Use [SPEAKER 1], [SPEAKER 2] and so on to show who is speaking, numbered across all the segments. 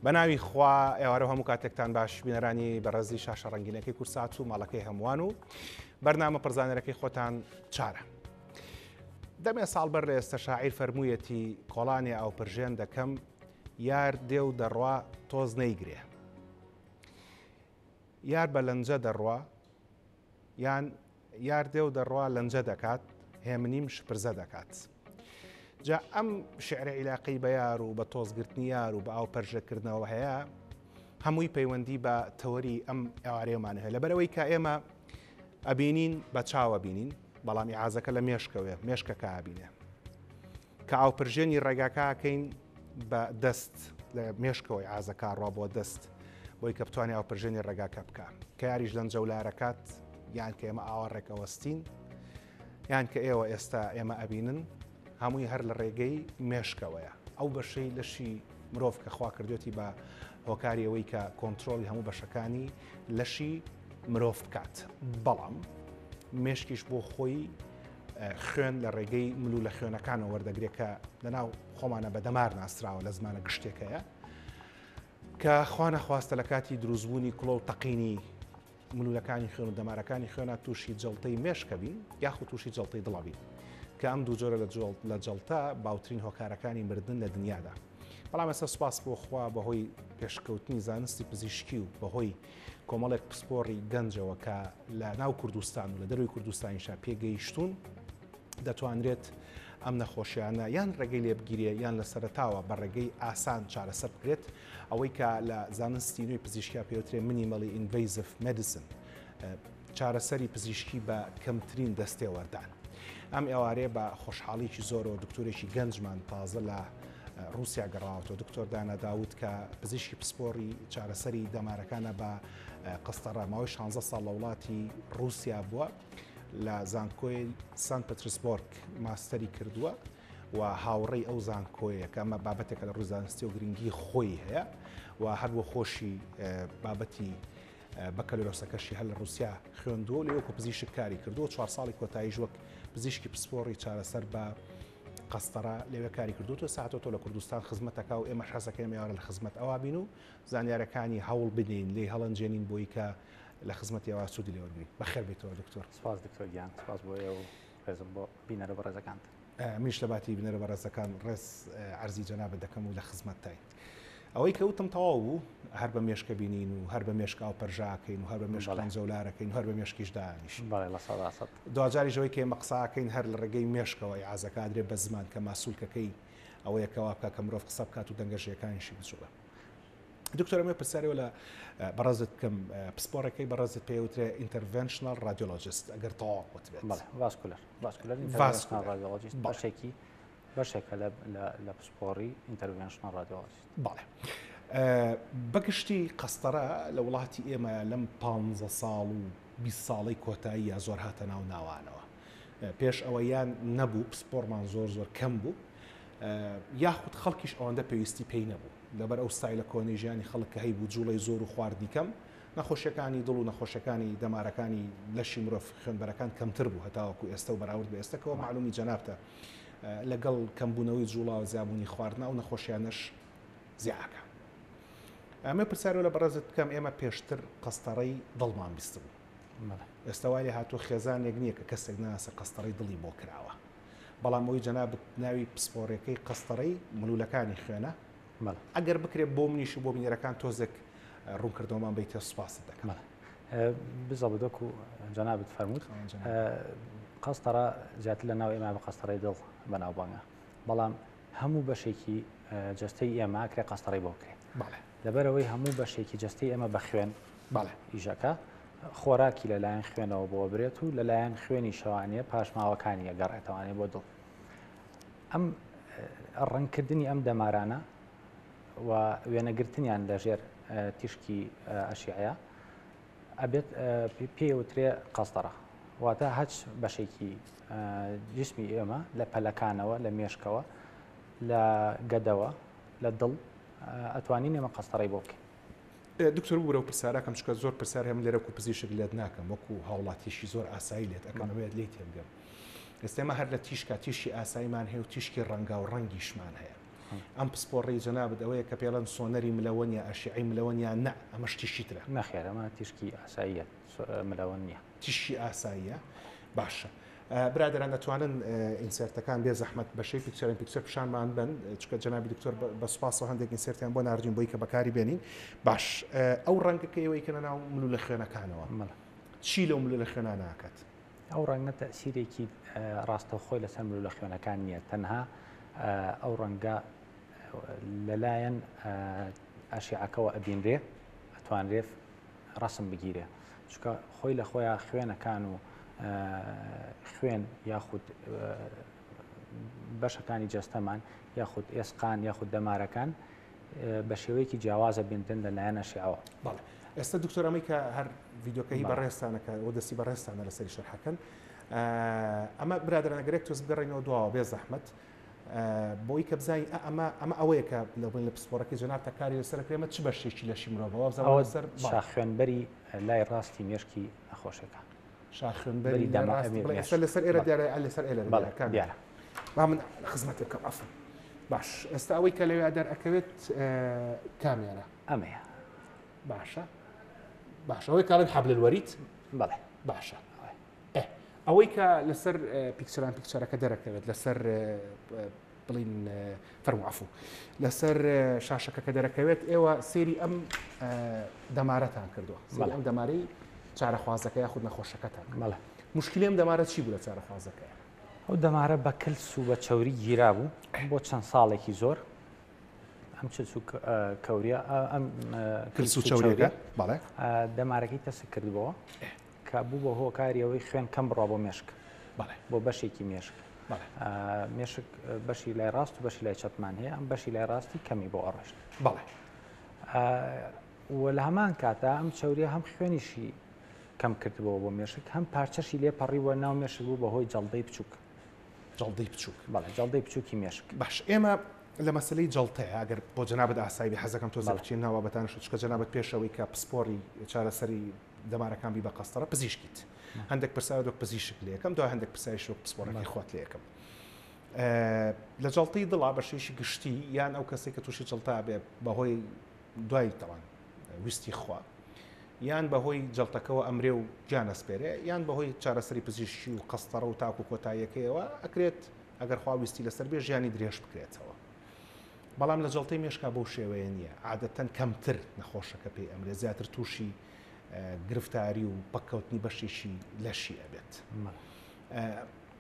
[SPEAKER 1] بە ناوی خوا ئێوارە هەموو کاتێکتان باش بینەرانی بەڕێزی شاشە ڕەنگینەکەی کورسات و ماڵەکەی هەمووان و بەرنامە پڕزانەرەکەی خۆتان چارە. دەمێ ساڵ بەر لە ئێستا شاعیر فەرموویەتی کۆڵانێ ئاوپرژێن دەکەم یار دێ و دەڕوا تۆز نەیگرێ. یار بە لەنجە دەڕوا یان یار دێ و دەڕوا لەنجە دەکات، هێمنیم شپرزە دەکات. جا ئەم شعرە عیلاقەی بە یار و بە تۆزگرتنی یار و بە ئاو پەرژەکردنەوە هەیە، هەمووی پەیوەندی بە تەوەری ئەم ئێوارەیەمان هەیە. لەبەرئەوەی کە ئێمە ئەبینین بە چاو ئەبینین، بەڵام ئیعازەکە لە مێشکەوەیە، مێشکەکە ئەبینێ. کە ئاوپرژێنی ڕێگاکە ئەکەین بە دەست لە مێشکەوەی ئازەکە ڕوا بۆ دەست بۆی کە بتوانێت ئاوپرژێنی ڕێگاکە بکە کە یاریش لەنجەولارەکات یان کە ئێمە ئاوا ڕێکەوەستین یان کە ئێوە ئێستا ئێمە ئەبینن هەمووی هەر لە ڕێگەی مێشکەوەیە ئەو بەشەی لەشی مرۆڤ کە خوا کردوێتی بە هۆکاری ئەوەی کە کۆنتترۆلی هەموو بەشەکانی لەشی مرۆڤ بکات بەڵام مێشکیش بۆ خۆی خوێن لە ڕێگەی ملوولە خوێنەکانەوە وەردەگرێت کە لەناو خۆمانە بە دەمار ناسراوە لە زمانە گشتێکەیە کە خوا نەخواستە لە کاتی دروستبوونی کڵۆ و تەقینی ملوولەکانی خوێن و دەمارەکانی خوێنە تووشی جەڵتەی مێشکە بین یاخود تووشی جەڵتەی دڵە بین کە ئەم دوو جۆرە لە جەڵتە باوترین هۆکارەکانی مردن لە دنیادا. بەڵام ئێستا سوپاس بۆ خوا بەهۆی پێشکەوتنی زانستی پزیشکی و بەهۆی کۆمەڵێک پسپۆڕی گەنجەوە کە لە ناو کوردستان و لە دەروی کوردستانیشا پێگەیشتوون دەتوانرێت ئەم نەخۆشیانە یان ڕێگەی لێ بگیرێ یان لە سەرەتاوە بە ڕێگەی ئاسان چارەسەر بکرێت ئەوەی کە لە زانستی نوێی پزیشکیا پێوترێ minimally invasive medicine چارەسەری پزیشکی بە کەمترین دەستێوەردان. ئەم ئێوارەیە بە خۆشحاڵیکی زۆرەوە دکتۆرێکی گەنجمان تازە لە رووسیا گەڕاوەتەوە دکتۆر دانا داود کە پزیشکی پسپۆڕی چارەسەری دەمارەکانە بە قەستەڕە ماوەی 16 ساڵ لە وڵاتی رووسیا بووە لە زانکۆی سان پترسبۆرگ ماستەری کردووە و هاوڕێی ئەو زانکۆیە کە ئەمە بابەتێکە لە ڕووی زانستی و گرنگی خۆی هەیە و هەر بۆ خۆشی بابەتی بەکەلۆرۆسەکەشی هەر لە ڕووسیا خوێندووە و لێ وەکو پزیشک کاری کردووە، چوار ساڵی کۆتاییش وەک پزیشکی پسپۆڕی چارەسەر بە قەستەڕە لەوێ کاری کردووە. تۆ ساعتەوە تۆ لە کوردستان خزمەتەکە و ئێمەش حەزەکەین ئێوارە لە خزمەت ئەوا بین و زانیارەکانی هەوڵ بدەین لێی هەڵەنجێنین بۆی کە لە خزمەتی ئەوا سوودی لێ وەرگرین. بەخێر بێیتەوە دکتۆر.
[SPEAKER 2] سپاس دکتۆر گیان، سپاس بۆ ئێوە و ڕێزم بۆ بینەرە بەڕێزەکانت.
[SPEAKER 1] منیش لە باتی بینەرە بەڕێزەکان ڕێز عەرزی جەنابت دەکەم و لە خزمەتتاین. ئەوەی کە وتم تەواو بوو، هەر بە مێشکە بینین و هەر بە مێشک ئاو پەرژاکەین و هەر بە مێشک لەنجەولارەکەین و هەر بە مێشکیش دانیشین.
[SPEAKER 2] بەڵێ 100%.
[SPEAKER 1] دواجاریش ئەوەی کە ئێمە قسە ئەکەین هەر لە ڕێگەی مێشکەوە ئیعازەکە ئەدرێ بە زمان کە ماسوولکەکەی ئەوەیە کە وا بکا کە مرۆڤ قسە بکات و دەنگە ژێکانیشی بجوڵێ. دکتۆر ئەمەوێ پرسیارێ لە بەڕێزت بکەم پسپۆڕەکەی بەڕێزت پێ وترێ interventional radiologist ئەگەر تەواو وتبێت.
[SPEAKER 2] بەڵێ vascular vascular interventional radiologist بەشێکی بەشێکە لە پسپۆڕی interventional radiologist.
[SPEAKER 1] بەڵێ. بەگشتی قەستەرە لە وڵاتی ئێمە لەم پ ساڵ و 20 ساڵەی کۆتایی یا زۆر هاتە ناو ناوانەوە. پێش ئەوە یان نەبوو پسپۆڕمان زۆر زۆر کەم بوو یاخود خەڵکیش ئەوەندە پێویستی پێی نەبوو لەبەر ئەو ستایلە کۆنەی ژیانی خەڵک کە هەیبوو جوڵەی زۆر و خواردنی کەم نەخۆشیەکانی دڵ و نەخۆشیەکانی دەمارەکانی لەشی مرۆڤ خوێنبەرەکان کەمتر بوو هەتاوەکو ئێستا و بەراورد بە ئێستەکەوە معلومی جەنابتە لەگەڵ کەمبوونەوەی جوڵا و زیابوونی خواردن ئەو نەخۆشیانەش زیاکە. ئەمە پرسیارەوە لە بەڕێزت بکەم ئێمە پێشتر قەستەڕەی دڵمان بیستبوو ئێستا وای لێ هاتووە خێزانێک نییە کە کەسێک ناسە قەستەڕەی دڵی بۆ کراوە بەڵام ئەوی جەنابت ناوی پسپۆڕیەکەی قەستەڕەی ملولەکانی خوێنە ئەگەر بکرێت بۆ منیش و بۆ بینەرەکان تۆزێک ڕوونکردنەوەمان بیتە سوپاست دەکەم.
[SPEAKER 2] بزەبت وەکو جەنابت فەرمووت قەستەڕە زیاتر لە ناو ئێمە بە قەستەڕەی دڵ بەناوبانگە بەڵام هەموو بەشێکی جەستەی ئێمە کرێ قەستەڕی بۆ بکرێت لەبەرەوەی هەموو بەشێکی جەستەی ئێمە بە خوێن ئیشەکە خۆراکی لەلایەن خوێنەوە بۆ برێت و لەلایەن خوێنی شەوانە پاشماوەکانی ئەگەڕێتەوانێ بۆ دڵ ئەم ڕەنگکردنی ئەم دەمارانە و وێنەگرتنیان لەژێر تیشکی ئەشیعەیە ئەبێت پێی وترێ قەستەڕە واتە هەچ بەشێکی جسمی ئێمە لە پەلەکانەوە لە مێشکەوە لە گەدەوە لە دڵ ئەتوانین ئێمە قەستەڕی بۆ بکەین.
[SPEAKER 1] دکتۆر ببورە و پرسیارەکەم چونکە زۆر پرسیار هەیە من لێرە وەکو پزیشک لێت ناکەم وەکو هاوڵاتیشی زۆر ئاسایی لێت ئەکەم ئەمەوێت لێی تێبگەم ئێستا ئێمە هەر لە تیشکا تیشکی ئاساییمان هەیە و تیشکی ڕەنگاو ڕەنگیشمان هەیە. ئەم پسپۆڕی جەنابت ئەوەیە کە پێڵەن سۆنەری ملەوەن یا ئەشیعەی ملەوەن یا نە ئەمە شتیشی ترە؟
[SPEAKER 2] نەخێر ئەمە تیشکی ئاساییە ملەوەن نییە.
[SPEAKER 1] تیشکی ئاساییە باشە. برادەران ئەتوانن insert ەکان بێ زەحمەت بە شەی picture in picture پیشانمان بن چکە جەنابی دکتۆر بە سوپاسەوە هەندێک insert یان بۆ ناردین بۆی کە بەکاری بێنین باش ئەو ڕەنگە کە ئێوەی کەنە ناو ملولە خوێنەکانەوە چی لەو ملولە خوێنانە ئەکات؟
[SPEAKER 2] ئەو ڕەنگە تەئسیرێکی ڕاستەوخۆی لەسەر ملولە خوێنەکان نییە تەنها ئەو ڕەنگە لەلایەن ئەشیعەکەوە ئەبینرێ ئەتوانرێ ڕسم بگیرێ چونکە خۆی لە خۆیان خوێنەکان و خوێن یاخود بەشەکانی جەستەمان یاخود ئێسقان یاخود دەمارەکان بە شێوەیەکی جیاوازە بیندن لەلایەن ئەشیعەوە.
[SPEAKER 1] بەڵێ ئێستا دکتۆر ئەمەی کە هەر ڤیدیۆکە هی بەڕێزتانە کە ئەو دەستی بەڕێزتانە لەسەری شەرحەکەن ئەمە برادەران ئەگەر یەک تۆز بگەڕێینەوە دواوە بێ زەحمەت بۆی کە بزانین ئەمە ئەمە ئەوەیە کە لە بڵێن لە پسپۆڕەکەی جەنابتە کاری لەسەر کرێ ئەمە چ بەشێکی لەشی مرۆڤە وابزانم
[SPEAKER 2] ئەوە لەسەر شاخوێنبەری لای ڕاستی مێشکی نەخۆشەکە.
[SPEAKER 1] شاخوێنبەری لای ڕاستی بڵێ ئێستا لەسەر ئێرە دیارە لەسەر ئێرە دیارە کام
[SPEAKER 2] دیارە
[SPEAKER 1] با من خزمەتێ بکەم عەفو باش ئێستا ئەوەی کە لەوێ دەرئەکەوێت کامیانە
[SPEAKER 2] ئەمەیە
[SPEAKER 1] باشە باشە ئەوەی کاڵێن حەبل الوەرید
[SPEAKER 2] بەڵێ
[SPEAKER 1] باشە ئەوەی کە لەسەر picture in picture ەکە دەرەکەوێت لەسەر بڵین فەرموو عەفو لەسەر شاشەکە کە دەرەکەوێت ئێوە سێری ئەم دەمارەتان کردووە سێری ئەم دەمارەی چارەخوازەکە یاخود نەخۆشەکەتان
[SPEAKER 2] بەڵێ
[SPEAKER 1] مشکلی ئەم دەمارە چی بوو لە چارەخوازەکەی؟
[SPEAKER 2] ئەو دەمارە بە کلس و بە چەوری گیرا بوو بۆ چەند ساڵێکی زۆر ئەم چلس و کەوریە ئەم
[SPEAKER 1] کلس و چەوریەکە بەڵێ
[SPEAKER 2] دەمارەکەی تەسک کردبەوە کە بوو بە هۆکاری ئەوەی خوێن کەم بڕوا بۆ مێشک بۆ بەشێکی مێشک مێشک بەشی لای ڕاست و بەشی لای چەپمان هەیە ئەم بەشی لای ڕاستی کەمی بۆ ئەڕشت
[SPEAKER 1] بەڵێ
[SPEAKER 2] و لە هەمان کاتا ئەم چوریە هەم خوێنیشی کەم کردبەوە بۆ مێشک هەم پارچەشی لێ پەڕیوە ناو مێشک بوو بەهۆی جەڵدەی بچووک
[SPEAKER 1] جەڵدەی بچووک
[SPEAKER 2] بەڵێ جەڵدەی بچووکی مێشک
[SPEAKER 1] باش ئێمە لە مەسلەی جەڵتەیە ئەگەر بۆ جەنابت ئاسایی بێ حەزەکەم تۆزە بچین ناو بابەتانش چکە جەنابت پێشەوەی کە پسپۆڕی چارەسەری دەمارەکان بی بە قەستەڕە پزیشکیت هەندێک پرسیار وەک پزیشک لەکەم دوای هەندێک پرسیاریش وەک پسپۆڕەکەی خۆت لەکەم لە جەڵتەی دڵا بە شێوەیەکی گشتی یان ئەو کەسێک کە تووشی جەڵتا بێ بەهۆی دوای تەوان ویستی خوا یان بەهۆی جەڵتەکەەوە ئەمرێ و گیان ئەسپێرێ یان بەهۆی چارەسەری پزیشکی و قەستەڕە و تاکو کۆتاییەکەیەوە ئەکرێت ئەگەر خوا ویستی لەسەر بێ ژیانی درێژ بکرێتەوە بەڵام لە جەڵتەی مێشکا بەو شێوەیە نییە عادەتەن کەمتر نەخۆشەکە پێی ئەمرێ زیاتر تووشی گرفتاری و پەککەوتنی بەشێکی لەشی ئەبێت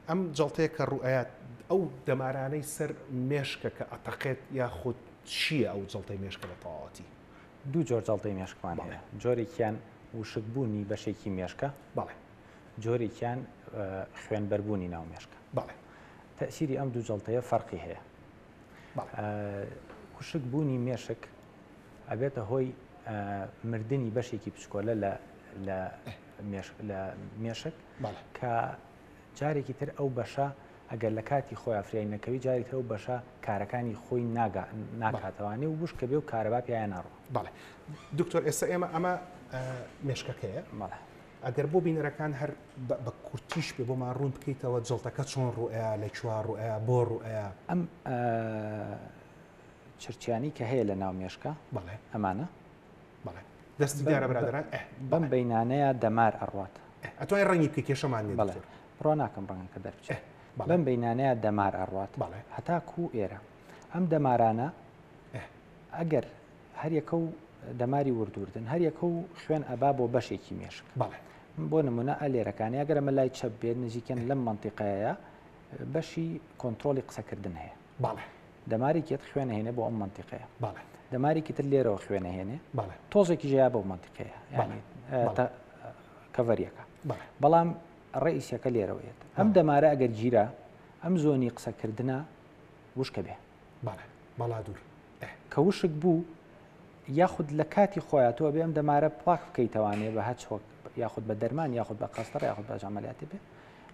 [SPEAKER 1] ئەم جەڵتەیە کە ڕوئەیات ئەو دەمارانەی سەر مێشکە کە ئەتەقێت یاخود چییە ئەو جەڵتەی مێشکە بە تەواوەتی؟
[SPEAKER 2] دوو جۆر جەڵتەی مێشکمان هەیە جۆرێکیان وشکبوونی بەشێکی مێشکە
[SPEAKER 1] بەڵێ
[SPEAKER 2] جۆرێکیان خوێنبەربوونی ناو مێشکە
[SPEAKER 1] بەڵێ
[SPEAKER 2] تەسیری ئەم دوو جەڵتەیە فەرقی هەیە وشک بوونی مێشک ئەبێتە هۆی مردنی بەشێکی بچکۆلە لە مێشک کە جارێکی تر ئەو بەشە ئەگەر لە کاتی خۆی فریای نەکەوی جارێک ئەو بەشە کارەکانی خۆی ناگا ناکاتەوانێ و وشکە بێ و کارەبا پیاە ناڕۆ.
[SPEAKER 1] بەڵێ دکتۆر ئێستا ئێمە ئەمە مێشکەکەیە
[SPEAKER 2] بەڵێ.
[SPEAKER 1] ئەگەر بۆ بینەرەکان هەر بە کورتیش بێ بۆمان ڕوون بکەیتەوە جڵتەکە چۆن ڕوئەیا لە کوێ ڕوئەیا بۆ ڕوئەیا؟
[SPEAKER 2] ئەم چرچیانی کە هەیە لە ناو مێشکە
[SPEAKER 1] بەڵێ
[SPEAKER 2] ئەمانە
[SPEAKER 1] بەڵێ دەستی دیارە برادەران
[SPEAKER 2] بەم بینانەیە دەمار ئەڕوات
[SPEAKER 1] ئەتوای ڕەنگی بکەی کێشەمان نیە
[SPEAKER 2] بەڵێ بڕوا ناکەم ڕەنگەکە دەربچێت بەم بینانەیە دەمار ئەڕوات
[SPEAKER 1] بەڵێ
[SPEAKER 2] هەتا کو ئێرە ئەم دەمارانە ئەگەر هەریەکە و دەماری ورد وردن هەریەکە و خوێن ئەبا بۆ بەشێکی مێشک بۆ نمونە ئەلێرەکانی ئەگەر ئەمە لای چەپ بێت نزیکەن لەم مەنتیقەیە بەشی کۆنترۆڵی قسەکردن هەیە دەمارێکیت خوێنەهێنێ بۆ ئەم مەنتیقەیە دەمارێکی تر لێرەوە خوێنەهێنێ تۆزێکی ژیا بەو مەنتیقەیە کەڤەریەکە بەڵام ڕئیسەکە لێرەوە یێت ئەم دەمارە ئەگەر گیرا ئەم زۆنی قسەکردە وشکە بێ
[SPEAKER 1] بەڵا دوور
[SPEAKER 2] کە وشک بوو یاخود لە کاتی خۆیا تۆ ئەبێ ئەم دەمارە پاک بکەیتەوانێ بە هەچ هۆک یاخود بە دەرمان یاخود بە قەستەڕ یاخود بە عەمەلیاتی بێ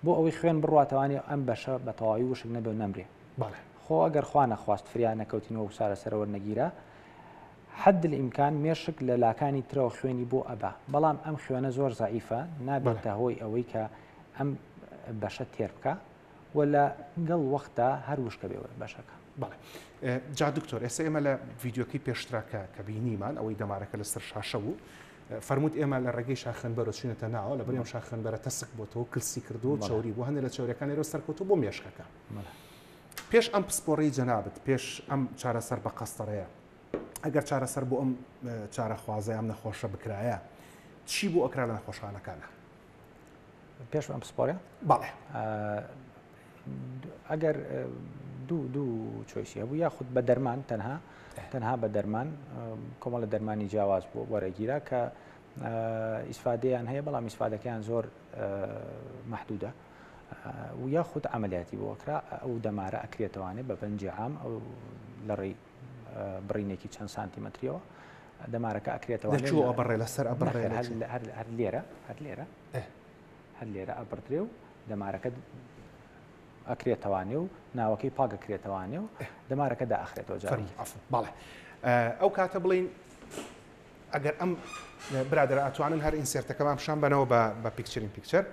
[SPEAKER 2] بۆ ئەوەی خوێن بڕواتەوانێ ئەم بەشە بە تەواوی وشک نەبێ و نەمرێ
[SPEAKER 1] بەڵێ.
[SPEAKER 2] خۆ ئەگەر خوا نەخواست فریا نەکەوتین و چارەسەرە وەرنەگیرا حد الامکان مێشک لە لاکانی ترەوە خوێنی بۆ ئەبا بەڵام ئەم خوێنە زۆر زەعیفە نابێتە هۆی ئەوەی کە ئەم بەشە تێر بکا و لە گەڵ وەختدا هەر وشکە بێ بەشەکە.
[SPEAKER 1] بەڵێ جا دکتۆر ئێستا ئێمە لە ڤیدیۆکەی پێشترا کە کە بینیمان ئەوەی دەمارەکە لەسەر شاشە بوو فەرمووت ئێمە لە ڕێگەی شاخێنبەرە چوینەتە ناوە لە بەرێم شاخێنبەرە تەسک بۆتەوە کلسی کردو چوری بۆ هەندێک لە چوریەکان لێرە سەرکەوتو بۆ مێشکەکە پێش ئەم پسپۆڕی جەنابت پێش ئەم چارەسەر بە قەستەرەیە ئەگەر چارەسەر بۆ ئەم چارەخوازە ئەم نەخۆشە بکرایە چی بۆ ئەکرا لە نەخۆشخانەکانە
[SPEAKER 2] پێش ئەم پسپۆرە
[SPEAKER 1] بەڵێ
[SPEAKER 2] ئەگەر دوو دوو choice ی هەبوو یاخود بە دەرمان تەنها تەنها بە دەرمان کۆمەڵە دەرمانی جیاواز بۆ وەرەگیرا کە ئیسفادەیان هەیە بەڵام ئیسفادەکەیان زۆر محدودە و یاخود عملیاتی بۆکرا ئەو دەمارە ئەکرێتوانێت بە بەنجی عام ئەو لە ڕێی بڕینێکی چەند سانتیمەتریەوە دەمارەکە ئەکرێتەوە
[SPEAKER 1] بڕێ لەسەر ئەبڕێ
[SPEAKER 2] هەر لێرە هەر لێرە هەر لێرە ئەبڕدرێ و دەمارەکە ئەکرێتەوانێ و ناوەکەی پاک ئەکرێتەوانێ و دەمارەکە دائەخرێتەوە جارێکی تر.
[SPEAKER 1] بەڵێ ئەو کاتە بڵین ئەگەر ئەم برادرە ئەتوانن هەر insert ەکەمان پیشان بەنەوە بە بە picture in picture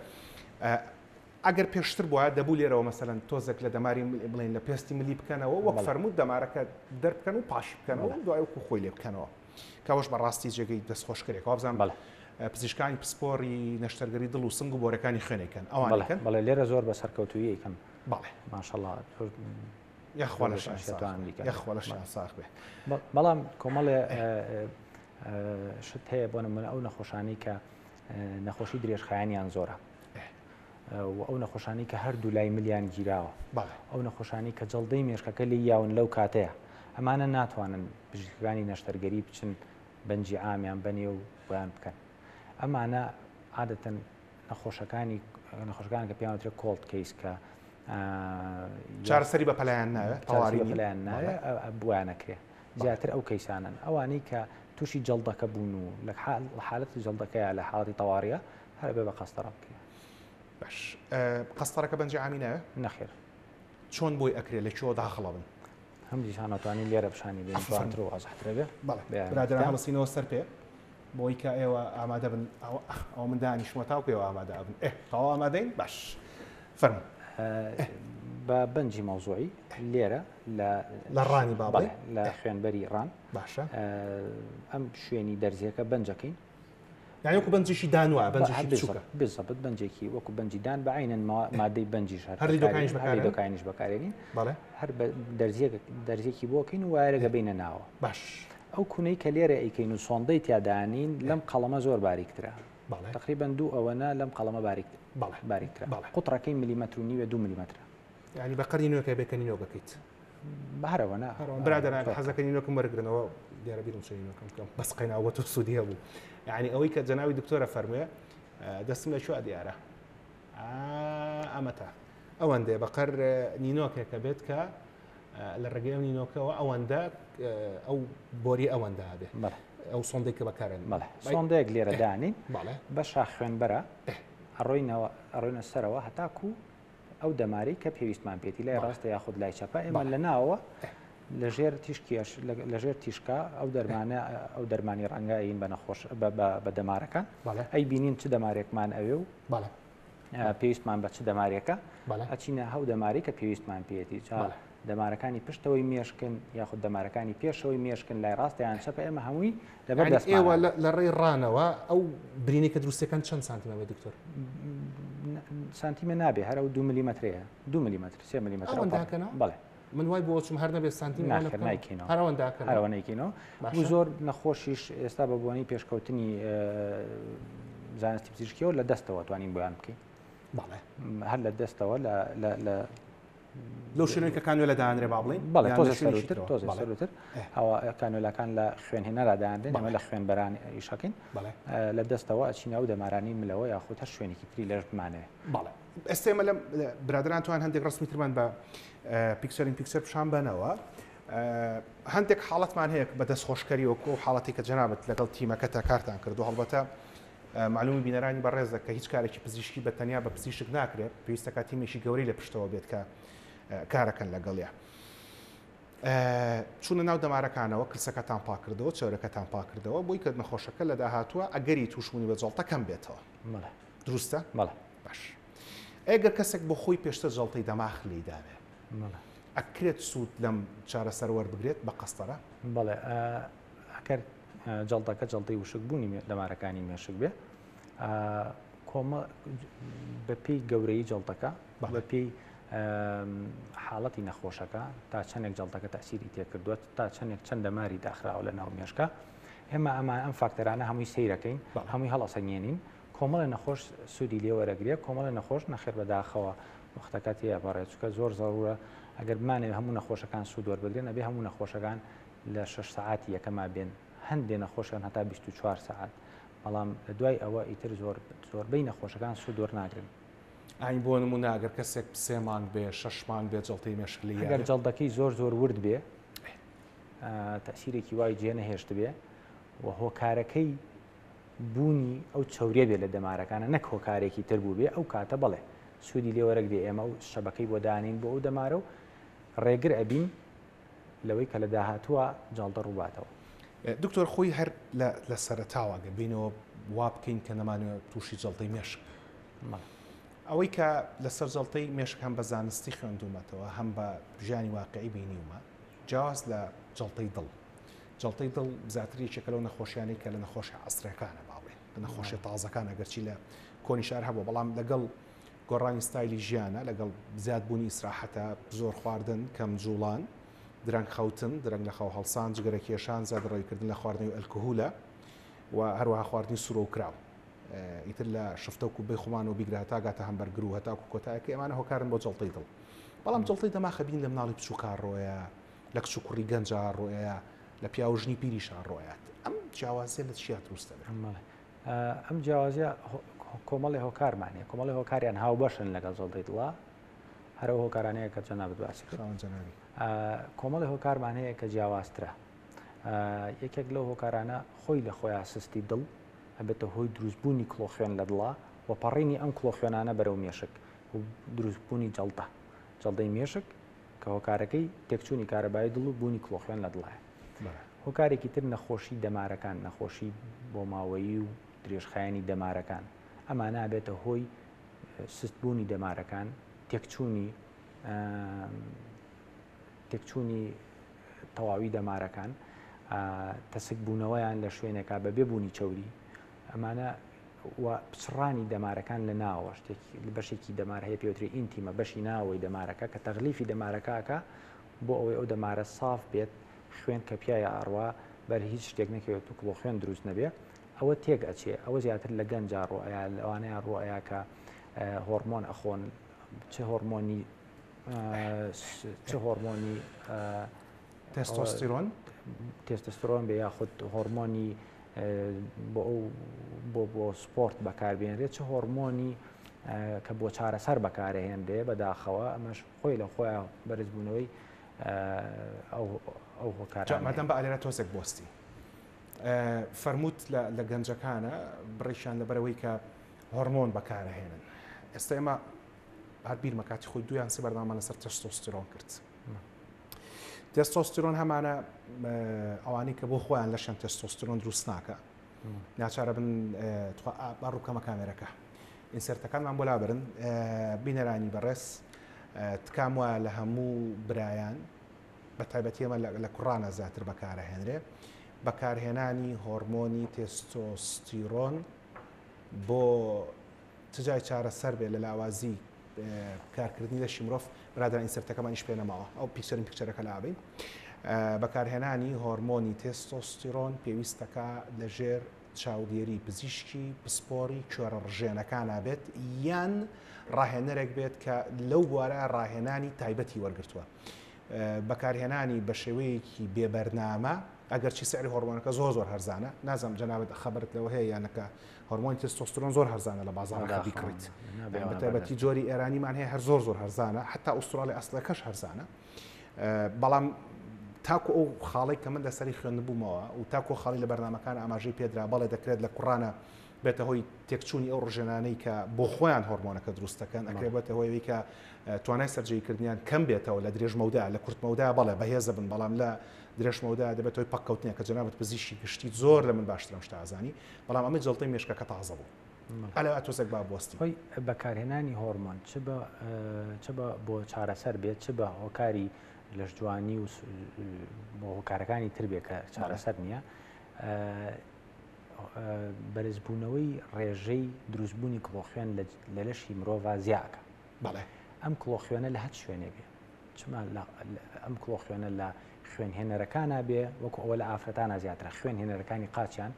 [SPEAKER 1] ئەگەر پێشتر بووە دەبوو لێرەوە مەسەلەن تۆزێک لە دەماری بڵێن لە پێستی ملی بکەنەوە وەک فەرمووت دەمارەکە دەربکەن و پاشی بکەنەوە دوای وەکو خۆی لێ بکەنەوە. کەوەش بەڕاستی جێگەی دەستخۆشکەرێکە وابزانم
[SPEAKER 2] بەڵێ.
[SPEAKER 1] پزیشکانی پسپۆڕی نەشتەرگەری دڵ و سنگ و بۆرەکانی خوێنێکن ئەوان
[SPEAKER 2] بەڵێ بەڵێ لێرە زۆر بە سەرکەوتوویی ئەیکەن
[SPEAKER 1] بەڵێ
[SPEAKER 2] ماشەڵڵا
[SPEAKER 1] یاخوا لەشیان ساغ بێ یاخوا لەشیان ساغ بێ
[SPEAKER 2] بەڵام کۆمەڵێ شت هەیە بۆ نمونە ئەو نەخۆشانەی کە نەخۆشی درێژخایەنیان زۆرە و ئەو نەخۆشانەی کە هەردوو لای ملیان گیراوە، ئەو نەخۆشانەی کە جەڵدەی مێشکەکە لێی یاون لەو کاتەیە، ئەمانە ناتوانن پزیشکەکانی نەشتەرگەری بچن بەنجی عامیان بەنێ و بۆیان بکەن. ئەمانە عادەتەن نەخۆشەکانی نەخۆشەکان کە پێیان وترێت cold case کە
[SPEAKER 1] چارەسەری بە پەلایان ناوێت
[SPEAKER 2] تەواری پەلایان ناوێت بۆیان نەکرێ زیاتر ئەو case انەن ئەوانەی کە تووشی جەڵدەکە بوون و لە حالەتی جەڵدەکەیە لە حاڵەتی تەواریە هەر بێ بە قەستەڕە بکرێ.
[SPEAKER 1] باش قەستەڕەکە بەنجی عامی ناوێ؟
[SPEAKER 2] نەخێر.
[SPEAKER 1] چۆن بۆی ئەکرێ لە کوێوە داخڵە بن؟
[SPEAKER 2] هەم دیسان ئەتوانین لێرە پیشانی بێن جوانتر و وازحترە بێ.
[SPEAKER 1] بەڵێ برادەران هەڵسینەوە سەر پێ بۆی کە ئێوە ئامادە بن ئەوە من دانیشمە تاوکو ئێوە ئامادە ئەبن ئێ تەواو ئامادەین باش فەرموو.
[SPEAKER 2] بە بەنجی مەوزوعی لێرە لە
[SPEAKER 1] لە ڕانی با بڵێ
[SPEAKER 2] لە خوێنبەری ڕان
[SPEAKER 1] باشە
[SPEAKER 2] ئەم شوێنی دەرزیەکە بەنجەکەین
[SPEAKER 1] یانی وەکو بەنجێکی دان وایە بەنجێکی بچووکە
[SPEAKER 2] بالضبط بەنجێکی وەکو بەنجی دان بە عینەن مادەی بەنجیش هەر
[SPEAKER 1] هەر لیدۆکانیش بەکارێنن
[SPEAKER 2] لیدۆکانیش بەکارێنین
[SPEAKER 1] بەڵێ
[SPEAKER 2] هەر بە دەرزیەک دەرزیەکی بۆکەین و wire ەکە بینە ناوە
[SPEAKER 1] باش
[SPEAKER 2] ئەو کونەی کە لێرە ئەیکەین و سۆندەی تیادانین لەم قەڵەمە زۆر باریکترە
[SPEAKER 1] بەڵێ
[SPEAKER 2] تقریبا دوو ئەوەنە لەم قەڵەمە باریکتر
[SPEAKER 1] بەڵێ
[SPEAKER 2] باریکترە
[SPEAKER 1] بەڵێ
[SPEAKER 2] قوتڕەکەی ملیمەتر و نیوە دوو ملیمەترە
[SPEAKER 1] یعنی بە قەدی نوێکە بێ کە نینۆکەکەیت
[SPEAKER 2] هەرەوە نا
[SPEAKER 1] برادەران حەزەکە نینۆکم وەرگرنەوە دیارە بیرم چێ نینۆکەم بکەم بەس قەیناوە تۆ سوودی هەبوو یعنی ئەوەی کە جەناوی دکتۆرە فەرموێ دەستم لە کوێ دیارە ئەمەتا ئەوەندێ بەقەر نینۆکێکە بێت کە لە ڕێگەی ئەو نینۆکەوە ئەوەندە ئەو بۆری ئەوەندە هەبێ ئەو سۆندێک کە بەکارێن
[SPEAKER 2] سۆندێک لێرە دانین بە شاخ خوێنبەرە ئەڕۆینەوە ئەڕۆینە سەرەوە هەتاکو ئەو دەمارەی کە پێویستمان پێێتی لای ڕاستە یاخود لای چەپە ئێمە لە ناوەوە لە ژێر تیشکیش لە ژێر تیشکا ئەو دەرمانە ئەو دەرمانی ڕەنگە ئەین بە نەخۆش بە دەمارەکان ئەی بینین چ دەمارێکمان ئەوێ و پێویستمان بە چ دەمارێکە ئەچینە هەو دەماری کە پێویستمان پێێتی چا دەمارەکانی پشتەوەی مێشکن یاخود دەمارەکانی پێشەوەی مێشکن لای ڕاستە یان چەپە ئێمە هەمووی لەبەر
[SPEAKER 1] دەست ئێوە لە ڕێی ڕانەوە ئەو برینێک کە دروستەکان چەند سانتیمە بێ دکتۆر؟
[SPEAKER 2] سانتیمە نابێ هەر ئەو دو ملیمەترەیە دو ملیمەتر سێ ملیمەتر
[SPEAKER 1] ئەوەندە داکەنەوە؟
[SPEAKER 2] بەڵێ
[SPEAKER 1] من وای بۆ چم هەر نەبێت سانتیم
[SPEAKER 2] ناخێر نایکەینەوە
[SPEAKER 1] هەر ئەوەندە داکەنەوە
[SPEAKER 2] هەر ئەوە نایکەینەوە و زۆر نەخۆشیش ئێستا بە بۆنەی پێشکەوتنی زانستی پزیشکیەوە لە دەستەوە توانین بۆیان بکەین
[SPEAKER 1] بەڵێ
[SPEAKER 2] هەر لە دەستەوە لە لە
[SPEAKER 1] لەو شوێنەی کە کانوێلە دانرێ با بڵێین
[SPEAKER 2] بەڵێ تۆزێ سەروتر تۆزێ سەروتر ئەوە کانوێلاکان لە خوێنهێنەرا دانرێن ئەمە لە خوێنبەران ئیشەکەین لە دەستەوە ئەچینە ئەو دەمارانی ملەوە یاخود هەر شوێنێکی تری لەش بمانەوێ
[SPEAKER 1] بەڵێ ئێستا ئێمە لەم برادران توان هەندێک ڕسمی ترمان بە picture in picture پیشان بەنەوە هەندێک حاڵەتمان هەیە بە دەستخۆشکەری وەکو حاڵەتی کە جەنابت لەگەڵ تیمەکەتە کارتان کردو هەڵبەتە مەعلومی بینەرانی بەڕێزە کە هیچ کارێکی پزیشکی بە تەنیا بە پزیشک ناکرێت، پێویستەکە تیمێکی گەورەی لە پشتەوە بێت کە کارەکەن لەگەڵیا. چوونە ناو دەمارەکانەوە کلسەکەتان پاکردەوە چەورەکەتان پاکردەوە بۆی کە نەخۆشەکە لە داهاتووە ئەگەری تووشبوونی بە جەڵتە کەم بێتەوە. دروستە؟
[SPEAKER 2] بەڵێ.
[SPEAKER 1] باش. ئەگەر کەسێک بۆ خۆی پێشتر جەڵتەی دەماخ لێی دابێ. ئەکرێت سوود لەم چارەسەر وەربگرێت بە قەستەرە؟
[SPEAKER 2] بەڵێ ئەگەر جەڵدەکە جەڵدەی وشکبوونی دەمارەکانی مێشک بێ کۆمە بەپێی گەورەی جەڵتەکە بەپێی حاڵەتی نەخۆشەکە تا چەندێک جەڵتەکە تەسیری تێکردووە تا چەندێک چەند دەماری داخراوە لە ناو مێشکە ئێمە ئەمە ئەم فاکتەرانە هەمووی سەیرەکەین هەمووی هەڵەسەنگێنین کۆمەڵی نەخۆش سوودی لێ وەرەگرێ کۆمەڵی نەخۆش نەخێر بەداخەوە وەختەکە تێپەڕێت چونکە زۆر زەرورە ئەگەر بمانەوێ هەموو نەخۆشەکان سوود وەربگرن ئەبێ هەموو نەخۆشەکان لە شەش سەعاتی یەکەما بێن هەندێ نەخۆشیان هەتا 24 سەعات بەڵام لە دوای ئەوە ئیتر زۆر زۆربەی نەخۆشەکان سوود وەرناگرن.
[SPEAKER 1] ئاین بۆ نمونە ئەگەر کەسێک سێ مانگ بێ شەش مانگ بێ جەڵتەی مێشک لێی
[SPEAKER 2] ئەگەر جەڵدەکەی زۆر زۆر ورد بێ تەسیرێکی وای جێ نەهێشتبێ و هۆکارەکەی بوونی ئەو چەوریە بێ لە دەمارەکانە نەک هۆکارێکی تر بووبێ ئەو کاتە بەڵێ سوودی لێ وەرەگرێ ئێمە ئەو شەبەکەی بۆ دانین بۆ ئەو دەمارە و ڕێگر ئەبین لەوەی کە لە داهاتووە جاڵدە ڕووباتەوە.
[SPEAKER 1] دکتۆر خۆی هەر لە سەرەتاوە گەر بینەوە وا بکەین کە نەمانەوێت تووشی جەڵتەی مێشک ئەوەی کە لەسەر جەڵتەی مێشک هەم بە زانستی خوێندومەتەوە هەم بە ژیانی واقعی بینیومە جیاواز لە جەڵتەی دڵ جەڵتەی دڵ زیاتر یەکێکە لەو نەخۆشیانەی کە لە نەخۆشی عەسرەکانە با بڵێین لە نەخۆشیە تازەکان ئەگەرچی لە کۆنی شار هەبووە بەڵام لەگەڵ گۆڕانی ستایلی ژیانە لەگەڵ زیادبوونی ئیسراحەتە زۆر خواردن کەم جوڵان درەنگ خەوتن درەنگ لە خەو هەڵسان جگەرە کێشان زیادەڕەویکردن لە خواردنەوەی ئەلکهولە و هەروەها خواردنی سوورەوکراو ئیتر لە شفتە و کوبەی خۆمانەوە بیگرە هەتا گاتە هەمبەرگر و هەتاکو کۆتایەکەی ئەمانە هۆکارن بۆ جەڵتەی دڵ بەڵام جەڵتەی دەماخە بین لە مناڵی بچووکا ڕۆیە لە کچ و کوڕی گەنجا ڕۆیە، لە پیاو و ژنی پیریشا ڕۆیات. ئەم جیاوازیە لە چیا دروست دەبێت؟
[SPEAKER 2] ئەم جیاوازیە کۆمەڵی هۆکارمان هەیە، کۆمەڵی هۆکاریان هاوبەشن لەگەڵ جەڵدەی دڵا، هەر ئەو هۆکارانەیە کە جەنابت باسی کرد.
[SPEAKER 1] خاوەن جەنابی.
[SPEAKER 2] کۆمەڵی هۆکارمان هەیە کە جیاوازترە. یەکێک لەو هۆکارانە خۆی لە خۆیان سستی دڵ ئەبێتە هۆی دروستبوونی کڵۆخوێن لە دڵا و پەڕینی ئەم کڵۆخوێنانە بەرەو مێشک و دروستبوونی جەڵدە، جەڵدەی مێشک کە هۆکارەکەی تێکچوونی کارەبایی دڵ و بوونی کڵۆخوێن لە دڵایە. هۆکارێکی تر نەخۆشی دەمارەکان، نەخۆشی بۆماوەیی و درێژخایەنی دەمارەکان، ئەمانە ئەبێتە هۆی سستبوونی دەمارەکان، تێکچوونی تێکچوونی تەواوی دەمارەکان، تەسکبوونەوەیان لە شوێنێکا بەبێ بوونی چەوری، ئەمانە و پچڕانی دەمارەکان لە ناوە شتێکی بەشێکی دەمار هەیە پێوتری ئینتیمە بەشی ناوەوەی دەمارەکە کە تەغلیفی دەمارەکە ئەکا بۆ ئەوەی ئەو دەمارە ساف بێت خوێن کە پیایا ئەڕوا بەر هیچ شتێک نەکەوێت و کڵۆ خوێن دروست نەبێ ئەوە تێک ئەچێ ئەوە زیاتر لە گەنجا ڕۆ ئەیا لەوانەیە ڕۆ ئەیا کە هۆرمۆن ئەخۆن چ هۆرمۆنی چ هۆرمۆنی
[SPEAKER 1] تێستۆستیرۆن
[SPEAKER 2] تێستۆستیرۆن بێ یاخود هۆرمۆنی بۆ ئەو بۆ بۆ سپۆرت بەکاربێنرێت چ هۆرمۆنی کە بۆ چارەسەر بەکارهێنرێ بەداخەوە ئەمەش خۆی لە خۆیان بەرزبوونەوەی ئەو هۆکار
[SPEAKER 1] مادەم بە ئالێرە تۆزێک بۆستی فەرمووت لە گەنجەکانە بڕێکیان لەبەرەوەی کە هۆرمۆن بەکارهێنن ئێستا ئێمە هەر بیرمە کاتی خۆی دویان سێ بەرنامە لەسەر تێستۆستیرۆن کرد تێستۆستیرۆن هەمانە ئەوانەی کە بۆ خۆیان لەشیان تێستۆستیرۆن دروست ناکە ناچارە بن با ڕووکەمە کامێرەکە ئینسێرتەکانمان بۆ لابرن بینەرانی بەڕێز تکام وایە لە هەموو برایان بە تایبەتی ئەمە لە کوڕانە زیاتر بەکارەهێنرێ بەکارهێنانی هۆرمۆنی تێستۆستیرۆن بۆ چ جای چارەسەر بێ لە لاوازی کارکردنی لەشی مرۆڤ برادەران ئینسەرتەکەمان ئیش پێ نەماوە ئەو پیکچەرین پیکچەرەکە لابین بەکارهێنانی هۆرمۆنی تێستۆستیرۆن پێویستەکە لەژێر چاودێری پزیشکی پسپۆری کوێرە ڕژێنەکانە بێت یان ڕاهێنەرێک بێت کە لەو بوارە ڕاهێنانی تایبەتی وەرگتووە بەکارهێنانی بە شێوەیەکی بێبەرنامە ئەگەرچی سعری هۆرمۆنەکە زۆر زۆر هەرزانە نازانم جەنابت خەبەرت لەوە هەیە یانەکە هۆرمۆنی تێستۆسترۆن زۆر هەرزانە لە بازاڕەکە بیکڕیت بە تایبەتی جۆری ئێرانیمان هەیە هەر زۆر زۆر هەرزانە حتا ئوسترالی ئەسڵەکەش هەرزانە بەڵام تاکو ئەو خاڵی کە من لەسەری خوێندبوومەوە و تاکو خاڵی لە بەرنمەکان ئاماژەی پێدرا بەڵێ دەکرێت لە کوڕانە بێتە هۆی تێکچوونی ئەو ڕژێنانەی کە بۆ خۆیان هۆرمۆنەکە دروست دەکەن، ئەکرێت بێتە هۆی ئەوەی کە توانای سەرجێیکردنیان کەم بێتەوە لە درێژمەودا، لە کورتمەودا بەڵێ بەهێزە بن، بەڵام لە درێژمەودا دەبێتە هۆی پەککەوتنێک کە جەنابت پزیشکی گشتی زۆر لە من باشتر ئەم شتە ئەزانی، بەڵام ئەمەی جەڵتەی مێشکەکە تازە بوو. ئەلە تۆزێک با بوەستین.
[SPEAKER 2] هۆی بەکارهێنانی هۆرمۆن چ بە چ بە بۆ چارەسەر بێت چ بە هۆکاری. لەشجوانی و بۆ هۆکارەکانی تر بێ کە چارەسەر نییە بەرزبوونەوەی ڕێژەی دروستبوونی کڵۆخوێن لە لەشی مرۆڤ زیاکە
[SPEAKER 1] بەڵێ
[SPEAKER 2] ئەم کڵۆخوێنە لە هەچ شوێنێ بێ چما ئەم کڵۆخوێنە لە خوێنهێنەرەکانە بێ وەکو ئەوە لە ئافرەتانە زیاترە خوێنهێنەرەکانی قاچیان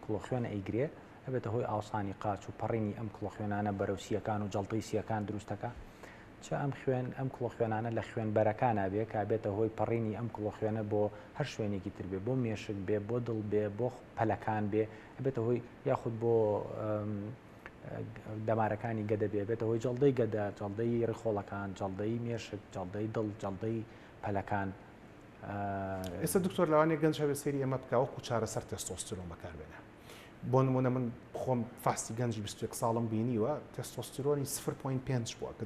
[SPEAKER 2] کڵۆخوێنە ئەیگرێ ئەبێتە هۆی ئاوسانی قاچ و پەڕینی ئەم کڵۆخوێنانە بەرەو سییەکان و جەڵتەی سییەکان دروستەکە چ ئەم خوێن ئەم کڵۆخوێنانە لە خوێنبەرەکانا بێ کە ئەبێتە هۆی پەڕینی ئەم کڵۆخوێنە بۆ هەر شوێنێکی تر بێ بۆ مێشک بێ بۆ دڵ بێ بۆ پەلەکان بێ ئەبێتە هۆی یاخود بۆ دەمارەکانی گەدە بێ بێتە هۆی جەڵدەی گەدە جەڵدەی ڕیخۆڵەکان جەڵدەی مێشک جەڵدەی دڵ جەڵدەی پەلەکان.
[SPEAKER 1] ئێستا دکتۆر لەوانەیە گەنج هەبێ سەیری ئێمە بکا وەکو چارەسەر تێستۆستیرۆن بەکاربێنێ بۆ نمونە من خۆم فاسی گەنجی 21 ساڵم بینیوە تێستۆستیرۆنی 0.5 بووە کە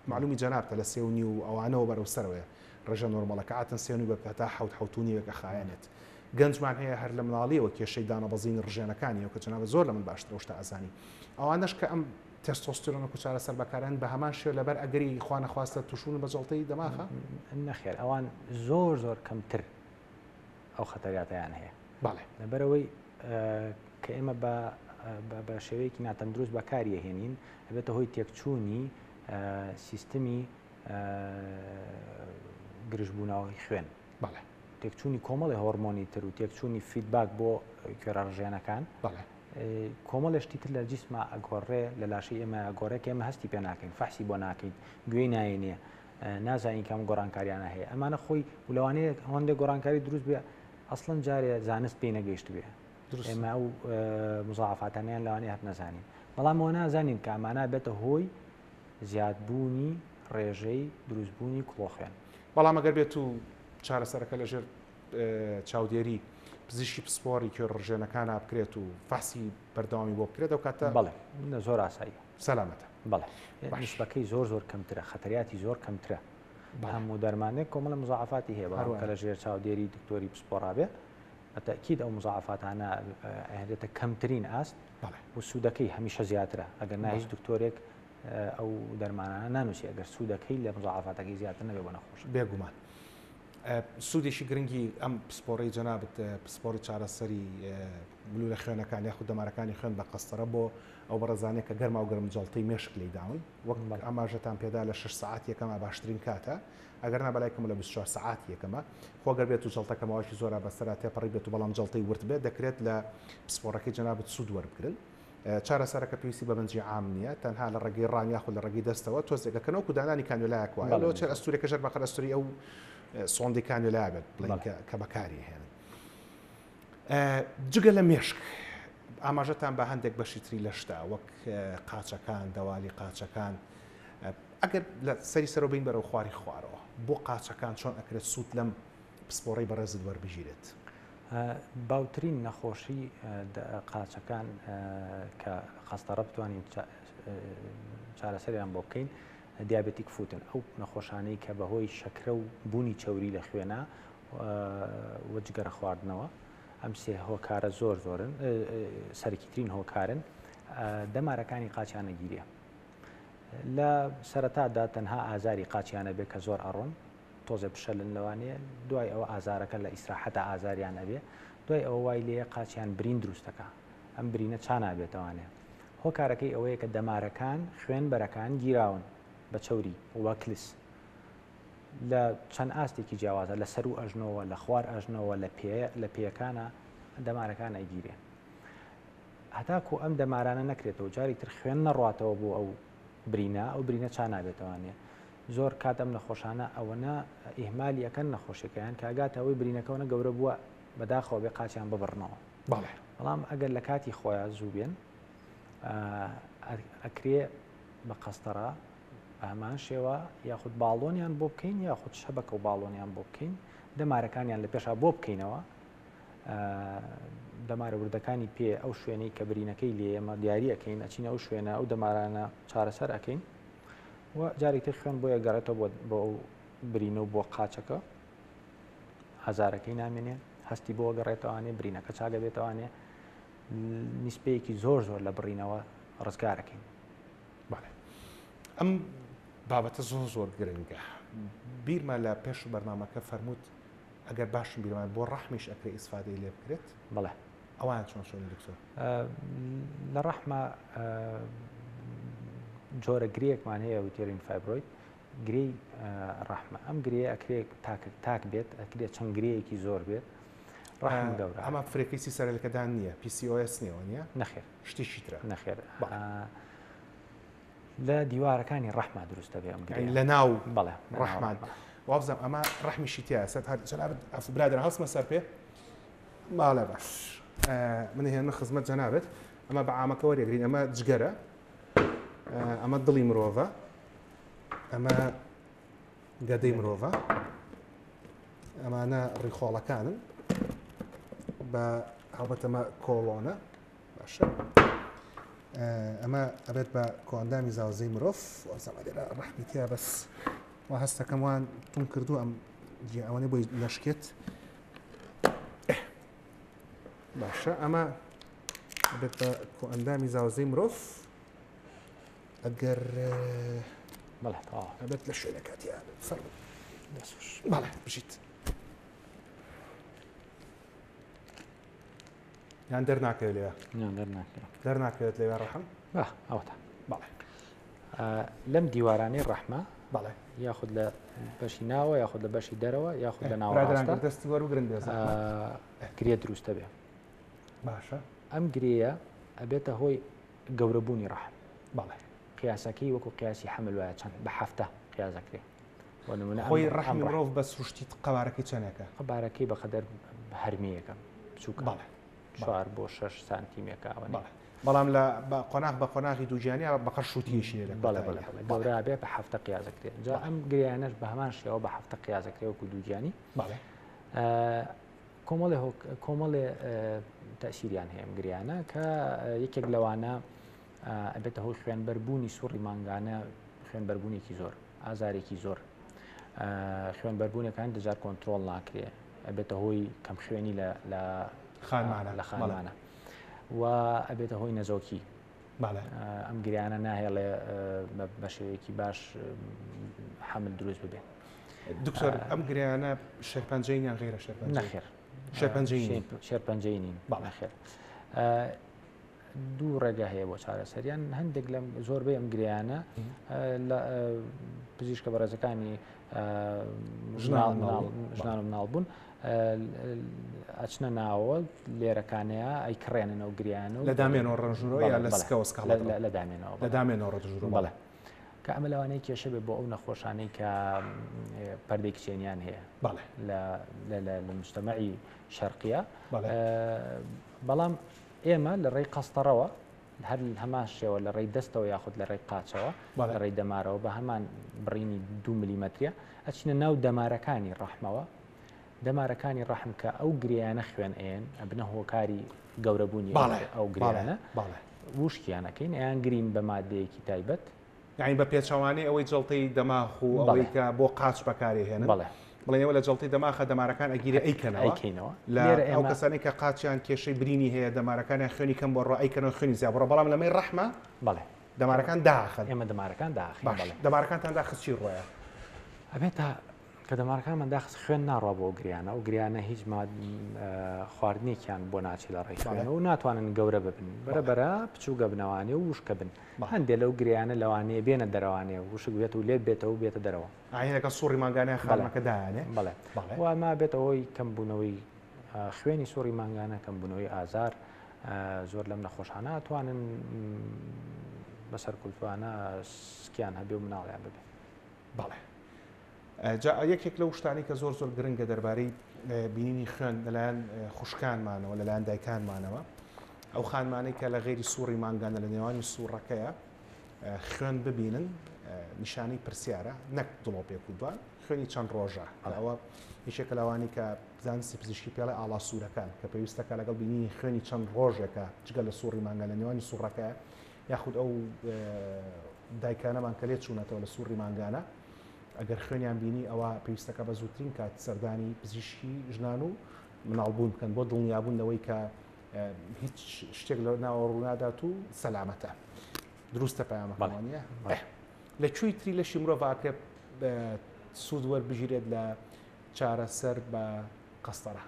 [SPEAKER 1] معلومی جەنابتە لە سێ و نیو ئەوانەوە بەرەو سەرەوەیە ڕێژە نۆرمەڵەکە عادەتەن سێ و نیو بە هەتا حەوت حەوت و نیوێک ئەخایەنێت گەنجمان هەیە هەر لە مناڵیەوە کێشەی دانەبەزینی ڕژێنەکانی هەیە کە جەنابت زۆر لە من باشتر ئەو شتە ئەزانی ئەوانەش کە ئەم تێستۆستیرۆن وەکو چارەسەر بەکارئەن بە هەمان شێوە لەبەر ئەگەری خوا نەخواستە توشبوون بە جەڵتەی دەماخە؟
[SPEAKER 2] نەخێر ئەوان زۆر زۆر کەمتر ئەو خەتەریاتەیان هەیە.
[SPEAKER 1] بەڵێ.
[SPEAKER 2] لەبەرئەوەی کە ئێمە بە بە شێوەیەکی ناتەندروست بەکاری ئەهێنین ئەبێتە هۆی تێکچوونی سیستمی گرژبوونەوەی خوێن.
[SPEAKER 1] بەڵێ.
[SPEAKER 2] تێکچوونی کۆمەڵی هۆرمۆنی تر و تێکچوونی feedback بۆ کوێرە ڕژێنەکان.
[SPEAKER 1] بەڵێ.
[SPEAKER 2] کۆمەڵێ شتی تر لە جیسما ئەگۆڕێ لە لاشەی ئێمە ئەگۆڕێ کە ئێمە هەستی پێ ناکەین فەحسی بۆ ناکەین گوێی نایەنێ نازانین کام گۆڕانکاریانە هەیە ئەمانە خۆی و لەوانەیە هەندێک گۆڕانکاری دروست بێ ئەسڵەن جارێ زانست پێی نەگەیشت بێ ئێمە ئەو مزاعفاتانیان لەوانەیە هەر نەزانین بەڵام ئەوە نازانین کە ئەمانە بێتە هۆی زیادبوونی ڕێژەی دروستبوونی کڵۆخوێن.
[SPEAKER 1] بەڵام ئەگەر بێت و چارەسەرەکە لەژێر چاودێری پزیشکی پسپۆڕی کوێر ڕژێنەکانا بکرێت و فەحسی بەردەوامی بۆ بکرێت ئەو کاتە
[SPEAKER 2] بەڵێ زۆر ئاساییە
[SPEAKER 1] سەلامەتە.
[SPEAKER 2] بەڵێ نیسبەکەی زۆر زۆر کەمترە خەتەریاتی زۆر کەمترە هەموو دەرمانێک کۆمەڵە مزاعفاتی هەیە بەڵام کە لە ژێر چاودێری دکتۆری پسپۆڕا بێ بە تەئکید ئەو مزاعفاتانە ئەهێنرێتە کەمترین ئاست و سوودەکەی هەمیشە زیاترە ئەگەر نا هیچ دکتۆرێک ئەو دەرمانانە نانووسی ئەگەر سوودەکەی لە مزاعفاتەکەی زیاتر نەبێ بۆ نەخۆش.
[SPEAKER 1] بێگومان سوودێکی گرنگی ئەم پسپۆڕەی جەنابت پسپۆڕی چارەسەری ملوولە خوێنەکان یاخود دەمارەکانی خوێن بە قەستەرە بۆ ئەو بەڕێزانەی کە گەرما و گەرم جەڵتەی مێشک لێی داون وەک ئاماژەتان پێدا لە شەش سەعات یەکەما باشترین کاتە ئەگەر نا بەلای کەم لە 24 سەعات یەکەمە خۆ گەر بێت و جەڵتەکە ماوەیەکی زۆرە بەسەرا تێپەڕی بێت و بەڵام جەڵتەی ورد بێت دەکرێت لە پسپۆڕەکەی جەنابت سوود وەربگرن چارەسەرەکە پێویستی بە بەنجی عام نییە تەنها لە ڕێگەی ڕان یاخود لە ڕێگەی دەستەوە تۆزێک ئەکەن وەکو دانانی کانیۆلایەک وایە لەوە چێر ئەستوورێکە ژێر بەقەر ئەستووری ئەو سۆندی کانیۆلا بێت بڵێن کە بەکاری هێنن جگە لە مێشک ئاماژەتان بە هەندێک بەشی تری لەشدا وەک قاچەکان دەوالی قاچەکان ئەگەر لە سەری سەرەوە بین بەرەو خواری خوارەوە بۆ قاچەکان چۆن ئەکرێت سوود لەم پسپۆڕەی بەڕێزت وەربگیرێت؟
[SPEAKER 2] باوترین نەخۆشی قاچەکان کە قەستەڕە بتوانین چارەسەریان بۆ بکەین diabetic foot ن ئەو نەخۆشانەی کە بەهۆی شەکرە و بوونی چەوری لە خوێنا و جگەرە خواردنەوە ئەم سێ هۆکارە زۆر زۆرن سەرەکیترین هۆکارن دەمارەکانی قاچیانە گیرێ لە سەرەتادا تەنها ئازاری قاچیانە بێ کە زۆر ئەڕۆن تۆزێ پشەلن لەوانەیە دوای ئەوە ئازارەکە لە ئیسراحەتا ئازاریان ئەبێ دوای ئەوە وای لێیە قاچیان برین دروستەکا ئەم برینە چا نابێتەوانێ هۆکارەکەی ئەوەیە کە دەمارەکان خوێن بەرەکان گیراون بە چەوری و کلس لە چەند ئاستێکی جیاوازە لە سەرو ئەژنۆوە لە خوار ئەژنۆوە لە پێ لە پێیەکانە دەمارەکان ئەگیرێ هەتاکو ئەم دەمارانە نەکرێتەوە جارێک تر خوێن نەڕاتەوە بۆ ئەو برینە ئەو برینە چا نابێتەوانێ زۆر کات ئەم نەخۆشانە ئەوەنە ئیهمالی ئەکەن نەخۆشیەکەیان کە ئەگاتە ئەوەی برینەکە ئەوەنە گەورە بووە بەداخەوە بێ قاچیان ببڕنەوە.
[SPEAKER 1] بەڵێ.
[SPEAKER 2] بەڵام ئەگەر لە کاتی خۆیا زوو بێن ئەکرێ بە قەستەڕە بە هەمان شێوە یاخود باڵۆنیان بۆ بکەین یاخود شەبەکە و باڵۆنیان بۆ بکەین دەمارەکانیان لە پێشا بۆ بکەینەوە دەمارە وردەکانی پێ ئەو شوێنەی کە برینەکەی لێ ئێمە دیاری ئەەکەین ئەچینە ئەو شوێنە ئەو دەمارانە چارەسەر ئەەکەین و جارێکی تر خوێن بۆیە گەڕێتەوە بۆ ئەو برینە و بۆ قاچەکە ئازارەکەی نامێنێ هەستی بۆ گەڕێتەوانێ برینەکە چاگە بێتەوانێ نیسپەیەکی زۆر زۆر لە بڕینەوە ڕزگارەکەین.
[SPEAKER 1] بەڵێ ئەم بابەتە زۆر زۆر گرنگە. بیرمە لە پێش بەرنامەکە فەرمووت ئەگەر باشم بیرمان بۆ ڕەحمیش ئەکرێ ئیسفادەی لێ بکرێت؟
[SPEAKER 2] بەڵێ.
[SPEAKER 1] ئەوان چۆن چۆنی دکتۆر؟
[SPEAKER 2] لە ڕەحمە جۆرە گرێکمان هەیە uterine fibroid گرێی ڕەحمە ئەم گرێ ئەکرێ تاک تاک بێت ئەکرێ چەند گرێیەکی زۆر بێت ڕەحم گەورە
[SPEAKER 1] ئەمە فرێکەیسی سەرلەکەدان نییە PCOS نییە نییە؟
[SPEAKER 2] نەخێر
[SPEAKER 1] شتێکی ترە
[SPEAKER 2] نەخێر لە دیوارەکانی ڕەحما دروست دەبێ ئەم گرێیە.
[SPEAKER 1] لە ناو
[SPEAKER 2] بەڵێ
[SPEAKER 1] ڕەحمان وابزانم ئەمە ڕەحمیشی تیا سەر هەر جەنابت عەفو برادەر هەڵسمە سەر پێ ماڵێ باش من هێنمە خزمەت جەنابت ئەمە بە عامەکە وەرێگرین ئەمە جگەرە ئەمە دڵی مرۆڤە ئەمە گەدەی مرۆڤە ئەمانە ڕیخۆڵەکانن بە هەڵبەت ئەمە کۆڵۆنە باشە ئەمە ئەبێت بە کۆئەندامی زاوزەی مرۆڤ وازانم لێرە ڕەحمی تیا بەس وا هەستەکەم وان تون کردو ئەم ئەوەنەی بۆی نەشکێت باشە ئەمە ئەبێت بە کۆئەندامی زاوزەی مرۆڤ ئەگەر
[SPEAKER 2] بەڵێ تەواو
[SPEAKER 1] ئەبێت لە شوێنەکە تیا فەرموو بەڵێ بژیت یان دەرناکەوێت لەوێ؟
[SPEAKER 2] یان دەرناکەوێت.
[SPEAKER 1] دەرناکەوێت لەوێ ڕەحم؟
[SPEAKER 2] با ئەوەتا.
[SPEAKER 1] بەڵێ.
[SPEAKER 2] لەم دیوارانەی ڕەحمە
[SPEAKER 1] بەڵێ
[SPEAKER 2] یاخود لە بەشی ناوە یاخود لە بەشی دەرەوە یاخود لە
[SPEAKER 1] ناوەڕاستە دەستی وەربگرن بێ
[SPEAKER 2] گرێ دروستە بێ
[SPEAKER 1] باشە
[SPEAKER 2] ئەم گرێیە ئەبێتە هۆی گەورەبوونی ڕەحم
[SPEAKER 1] بەڵێ
[SPEAKER 2] قیاسەکەی وەکو قیاسی حەمل وایە چەند بە هەفتە قیازەکرێ
[SPEAKER 1] خۆی ڕەحمی مرۆڤ بە سروشتی قەوارەکەی چەندێکە؟
[SPEAKER 2] قەبارەکەی بەقەدەر هەرمێیەکە بچووکە.
[SPEAKER 1] بەڵێ.
[SPEAKER 2] چوار بۆ شەش سانتیمێکە ئەوە
[SPEAKER 1] بەڵێ. بەڵام لە قۆناغ بە قۆناغی دووگیانی بەقەر شووتییەکی لێ
[SPEAKER 2] دەکەوێت. بەڵێ بەڵێ بەڵێ گەورە بێ بە هەفتە قیاس دەکرێت. جا ئەم گرێیانەش بە هەمان شێوە بە هەفتە قیاس دەکرێت وەکو دووگیانی.
[SPEAKER 1] بەڵێ.
[SPEAKER 2] کۆمەڵێ کۆمەڵێ تەئسیریان هەیە ئەم گریانە کە یەکێک لەوانە ئەبێتە هۆی خوێنبەربوونی سوڕی مانگانە خوێنبەربوونێکی زۆر ئازارێکی زۆر خوێنبەربوونەکان دەجار کۆنتترۆل ناکرێ ئەبێتە هۆی کەم خوێنی لە
[SPEAKER 1] خانمانە
[SPEAKER 2] لە خانمانە و ئەبێتە هۆی نەزۆکی ئەم گریانە ناهێڵێ بە شێوەیەکی باش حمل دروست ببێت
[SPEAKER 1] دکتۆر ئەم گریانە شێرپەنجەین یان غیرە شێرپەنجە
[SPEAKER 2] نەخێر
[SPEAKER 1] شێرپەنجەی
[SPEAKER 2] شێرپەنجەی نین نەخێر دوو ڕێگا هەیە بۆ چارەسەریان هەندێک لەم زۆربەی ئەم گریانە لە پزیشکە بەڕێزەکانی ژنان و مناڵ بوون ئەچنە ناوە لێرەکانەیە ئەی کڕێنن و گریان و
[SPEAKER 1] لە دامێنەوە ڕەنژورەوە یا لە سکەوە سکاڵە
[SPEAKER 2] لە دامێنەوە
[SPEAKER 1] لە دامێنەوە ڕەنژورەوە
[SPEAKER 2] بەڵێ کە ئەمە لەوانەیە کێشە بێ بۆ ئەو نەخۆشانەی کە پەردەی کچێنیان هەیە
[SPEAKER 1] بەڵێ
[SPEAKER 2] لە مجتەمەعی شەرقیە بەڵام ئێمە لە ڕێی قەستەڕەوە هەر هەمان شێوە لە ڕێی دەستەوە یاخود لە ڕێی قاچەوە لە ڕێی دەمارەوە بە هەمان بڕینی دو ملیمەتریە ئەچینە ناو دەمارەکانی ڕەحمەوە دەمارەکانی ڕەحم کە ئەو گرێیانە خوێن ئەیەن ئەبنە هۆکاری گەورەبوونی ئەو گرێیانە وشکیانەکەین ئەیان گرین بە مادەیەکی تایبەت
[SPEAKER 1] یانی بە پێچەوانەی ئەوەی جەڵتەی دەماخ و ئەوەی کە بۆ قاچ بەکاری هێنن
[SPEAKER 2] بەڵێ
[SPEAKER 1] بڵێن ئێوە لە جەڵتەی دەماخە دەمارەکان ئەگیرێ ئەیکەنەوە
[SPEAKER 2] ئەیکەینەوە
[SPEAKER 1] لە ئەو کەسانەی کە قاچیان کێشەی برینی هەیە دەمارەکانیان خوێنی کەم بۆ ڕۆ ئەیکەنەوە خوێنی زیاد بڕۆ بەڵام لەمەی ڕەحمە
[SPEAKER 2] بەڵێ
[SPEAKER 1] دەمارەکان داخن
[SPEAKER 2] ئێمە دەمارەکان داخین
[SPEAKER 1] باش دەمارەکانتان داخست چی ڕۆیە
[SPEAKER 2] ئەبێتە کە دەمارەکانمان داخست خوێن ناڕوا بۆ گریانە ئەو گریانە هیچ خواردنێکیان بۆ ناچێت لە ڕێی خوێنەوە و ناتوانن گەورە ببن بەرە بەرە بچووگە بنەوانێ و وشکە بن هەندێک لەو گریانە لەوانەیە بێنە دەرەوانێ وشک بێت و لێت بێتەوە بێتە دەرەوە
[SPEAKER 1] ئاینەکە سوڕی مانگانە خانمەکە دایانێ
[SPEAKER 2] بەڵێ و ئەمە بێتە هۆی کەمبوونەوەی خوێنی سوڕی مانگانە کەمبوونەوەی ئازار زۆر لەم نەخۆشانە ئەتوانن بەسەر کولتوانە سکیان هەبێ و مناڵیان ببێ
[SPEAKER 1] بەڵێ جا یەکێک لەو شتانەی کە زۆر زۆر گرنگە دەربارەی بینینی خوێن لەلایەن خوشکانمانەوە لەلایەن دایکانمانەوە ئەو خانمانەی کە لە غێری سوڕی مانگانە لە نێوانی سوڕەکەیە خوێن ببینن نیشانەی پرسیارە نەک دڵۆپێک و دوان خوێنی چەند ڕۆژە ئەوە یەکێکە لەوانی کە زانستی پزیشکی پێڵێ ئاڵا سوورەکان کە پێویستەکە لەگەڵ بینینی خوێنی چەند ڕۆژێکە جگە لە سوڕی مانگە لە نێوانی سوڕەکە یاخود ئەو دایکانەمان کە لێ چوونەتەوە لە سوڕی مانگانە ئەگەر خوێنیان بینی ئەوا پێویستەکە بە زووترین کات سەردانی پزیشکی ژنان و مناڵبوون بکەن بۆ دڵنیابوون لەوەی کە هیچ شتێک لە ناوە ڕوونادات و سەلامەتە دروستە پەیامەکە نیە لە کوێی تری لەشی مرۆڤ ئاکرێ سوود وەربگیرێت لە چارەسەر بە قەستەرە؟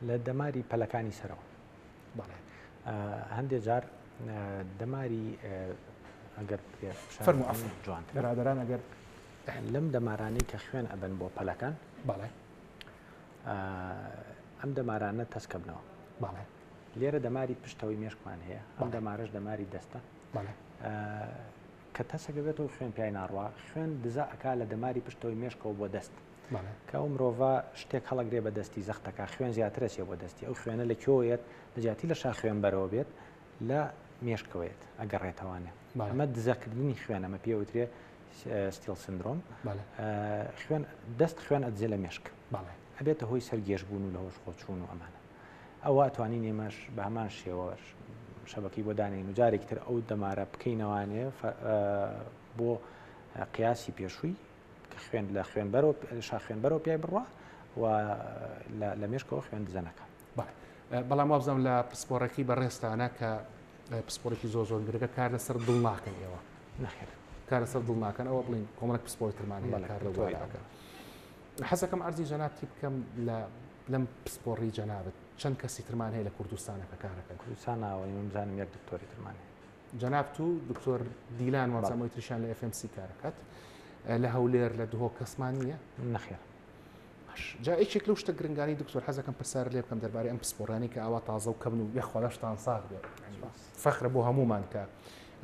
[SPEAKER 2] لە دەماری پەلەکانی سەرەوە.
[SPEAKER 1] بەڵێ.
[SPEAKER 2] هەندێ جار دەماری ئەگەر
[SPEAKER 1] فەرموو عەفو
[SPEAKER 2] جوانتر
[SPEAKER 1] برادەران ئەگەر
[SPEAKER 2] لەم دەمارانەی کە خوێن ئەبەن بۆ پەلەکان
[SPEAKER 1] بەڵێ
[SPEAKER 2] ئەم دەمارانە تەسکەبنەوە.
[SPEAKER 1] بەڵێ.
[SPEAKER 2] لێرە دەماری پشتەوەی مێشکمان هەیە ئەم دەمارەش دەماری دەستە.
[SPEAKER 1] بەڵێ.
[SPEAKER 2] کە تەسک ئەبێتەوە خوێن پیای ناڕوا خوێن دزە ئەکا لە دەماری پشتەوەی مێشکەوە بۆ دەست. کە ئەو مرۆڤە شتێک هەڵەگرێ بە دەستی زەختەکە خوێن زیاتر ئەچێ بۆ دەستی ئەو خوێنە لە کوێوە یەت لە جیاتی لە شا خوێن بەرەوە بێت لە مێشکەوە یەت ئەگەڕێتەوانێ ئەمە دزەکردنی خوێن ئەمە پێ وترێ steal syndrome خوێن دەست خوێن ئەدزێ لە مێشک ئەبێتە هۆی سەرگێژبوون و لە هۆش خۆچوون و ئەمانە ئەوە ئەتوانین ئێمەش بە هەمان شێوەش شەبەکەی بۆ دانێین و جارێکی تر ئەو دەمارە بکەینەوانێ بۆ قیاسی پێشووی کە خوێن لە خوێنبەرەوە شاخوێنبەرەوە پیای بڕوا و لە مێشکەوە خوێن دزە نەکا.
[SPEAKER 1] بەڵام وابزانم لە پسپۆڕەکەی بەڕێزتانە کە پسپۆڕێکی زۆر زۆر گرنگە کار لەسەر دڵ ناکەن ئێوە.
[SPEAKER 2] نەخێر.
[SPEAKER 1] کار لەسەر دڵ ناکەن ئەوە بڵین کۆمەڵێک پسپۆڕی ترمان هەیە کار لەو بوارە ئەکەن. حەزەکەم عەرزی جەنابتی بکەم لە لەم پسپۆڕی جەنابت چەند کەسی ترمان هەیە لە کوردستانە کە کارەکەن؟
[SPEAKER 2] کوردستان ئەوەی من بزانم یەک دکتۆری ترمان هەیە.
[SPEAKER 1] جەنابت و دکتۆر دیلان وابزانم ئەوی تریشیان لە FMC کارەکات لە هەولێر لە دهۆک کەسمان نییە؟
[SPEAKER 2] نەخێر.
[SPEAKER 1] باش جا یەکێک لەو شتە گرنگانی دکتۆر حەزەکەم پرسیار لێ بکەم دەربارەی ئەم پسپۆڕانی کە ئاوا تازە و کەمن و یەخوا لەشتان ساغ بێت فەخرە بۆ هەمومان کە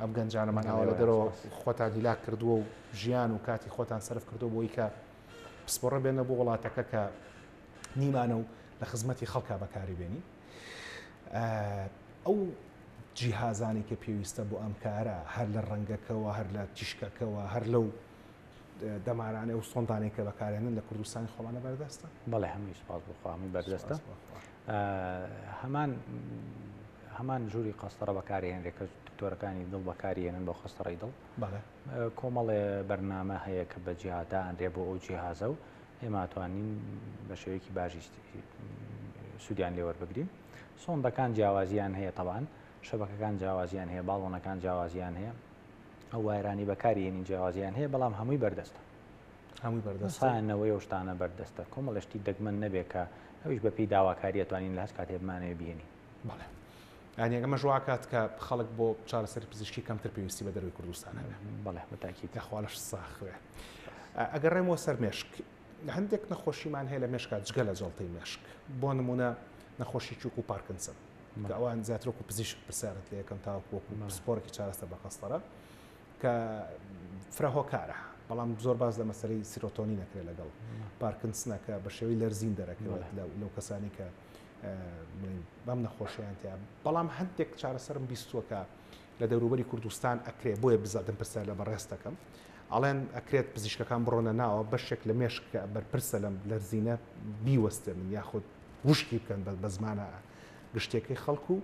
[SPEAKER 1] ئەم گەنجانەمان ئاوا لە دەرەوە خۆتان هیلاک کردووە و ژیان و کاتی خۆتان سەرف کردووە بۆی کە پسپۆڕە بێنە بۆ وڵاتەکە کە نیمانە و لە خزمەتی خەڵکا بەکاری بێنی ئەو جیهازانەی کە پێویستە بۆ ئەم کارە هەر لە ڕەنگەکەوە هەر لە تیشکەکەوە هەر لەو دەمارانەی و سۆندانەی کە بەکارێنن لە کوردستانی خۆمانە بەردەستە؟
[SPEAKER 2] بەڵێ هەمووی سوپاس بۆ خوا هەمووی بەردەستە. هەمان هەمان ژووری قەستەڕە بەکارهێنرێت کە دکتۆرەکانی دڵ بەکارهێنن بۆ قەستەڕەی دڵ.
[SPEAKER 1] بەڵێ.
[SPEAKER 2] کۆمەڵێ بەرنامە هەیە کە بە جیا دائەنرێ بۆ ئەو جیهازە و ئێمە ئەتوانین بە شێوەیەکی باشی سوودیان لێ وەربگرین. سۆندەکان جیاوازیان هەیە تەبان، شەبەکەکان جیاوازیان هەیە، باڵۆنەکان جیاوازیان هەیە، ئەو وایرانی بەکاری هێنین جیاوازیان هەیە، بەڵام هەمووی بەردەستە.
[SPEAKER 1] هەمووی بەردەستە.
[SPEAKER 2] سایەنەوەی ئەو شتانە بەردەستە. کۆمەڵێ شتی دەگمەن نەبێ کە ئەویش بەپێی داواکاری ئەتوانین لە هەچ کاتێ بمانەوێ بیهێنین.
[SPEAKER 1] بەڵێ. یانی ئەمەش وا کات کە خەڵک بۆ چارەسەری پزیشکی کەمتر پێویستی بە دەرەوەی کوردستان هەبێ.
[SPEAKER 2] بەڵێ بە تاکید.
[SPEAKER 1] یاخوا لەشت ساغ بێ. ئەگەڕێمەوە سەر مێشک. هەندێک نەخۆشیمان هەیە لە مێشکا جگە لە جەڵتەی مێشک. بۆ نمونە نەخۆشی چوک و پارکنسن کە ئەوان زیاتر وەکو پزیشک پرسیارت لێ یەکەم تاوەکو وەکو پسپۆرێکی چارەسەر بە قەستەرە کە فرە هۆکارە بەڵام زۆر باز لە مەسەرەی سیرۆتۆنی نەکرێت لەگەڵ پارکنسنە کە بە شێوەی لەرزین دەرەکەوێت لەو کەسانی کە بەم نەخۆشیان تیا بەڵام هەندێک چارەسەرم بیستووە کە لە دەوروبەری کوردستان ئەکرێ بۆیە بزادم پرسیار لە بەڕێز دەکەم ئەڵێن ئەکرێت پزیشکەکان بڕۆنە ناوە بەشێک لە مێشک کە بەرپرسە لەم لەرزینە بیوەستێنن یاخود وشکی بکەن بە زمانە گشتیەکەی خەڵک و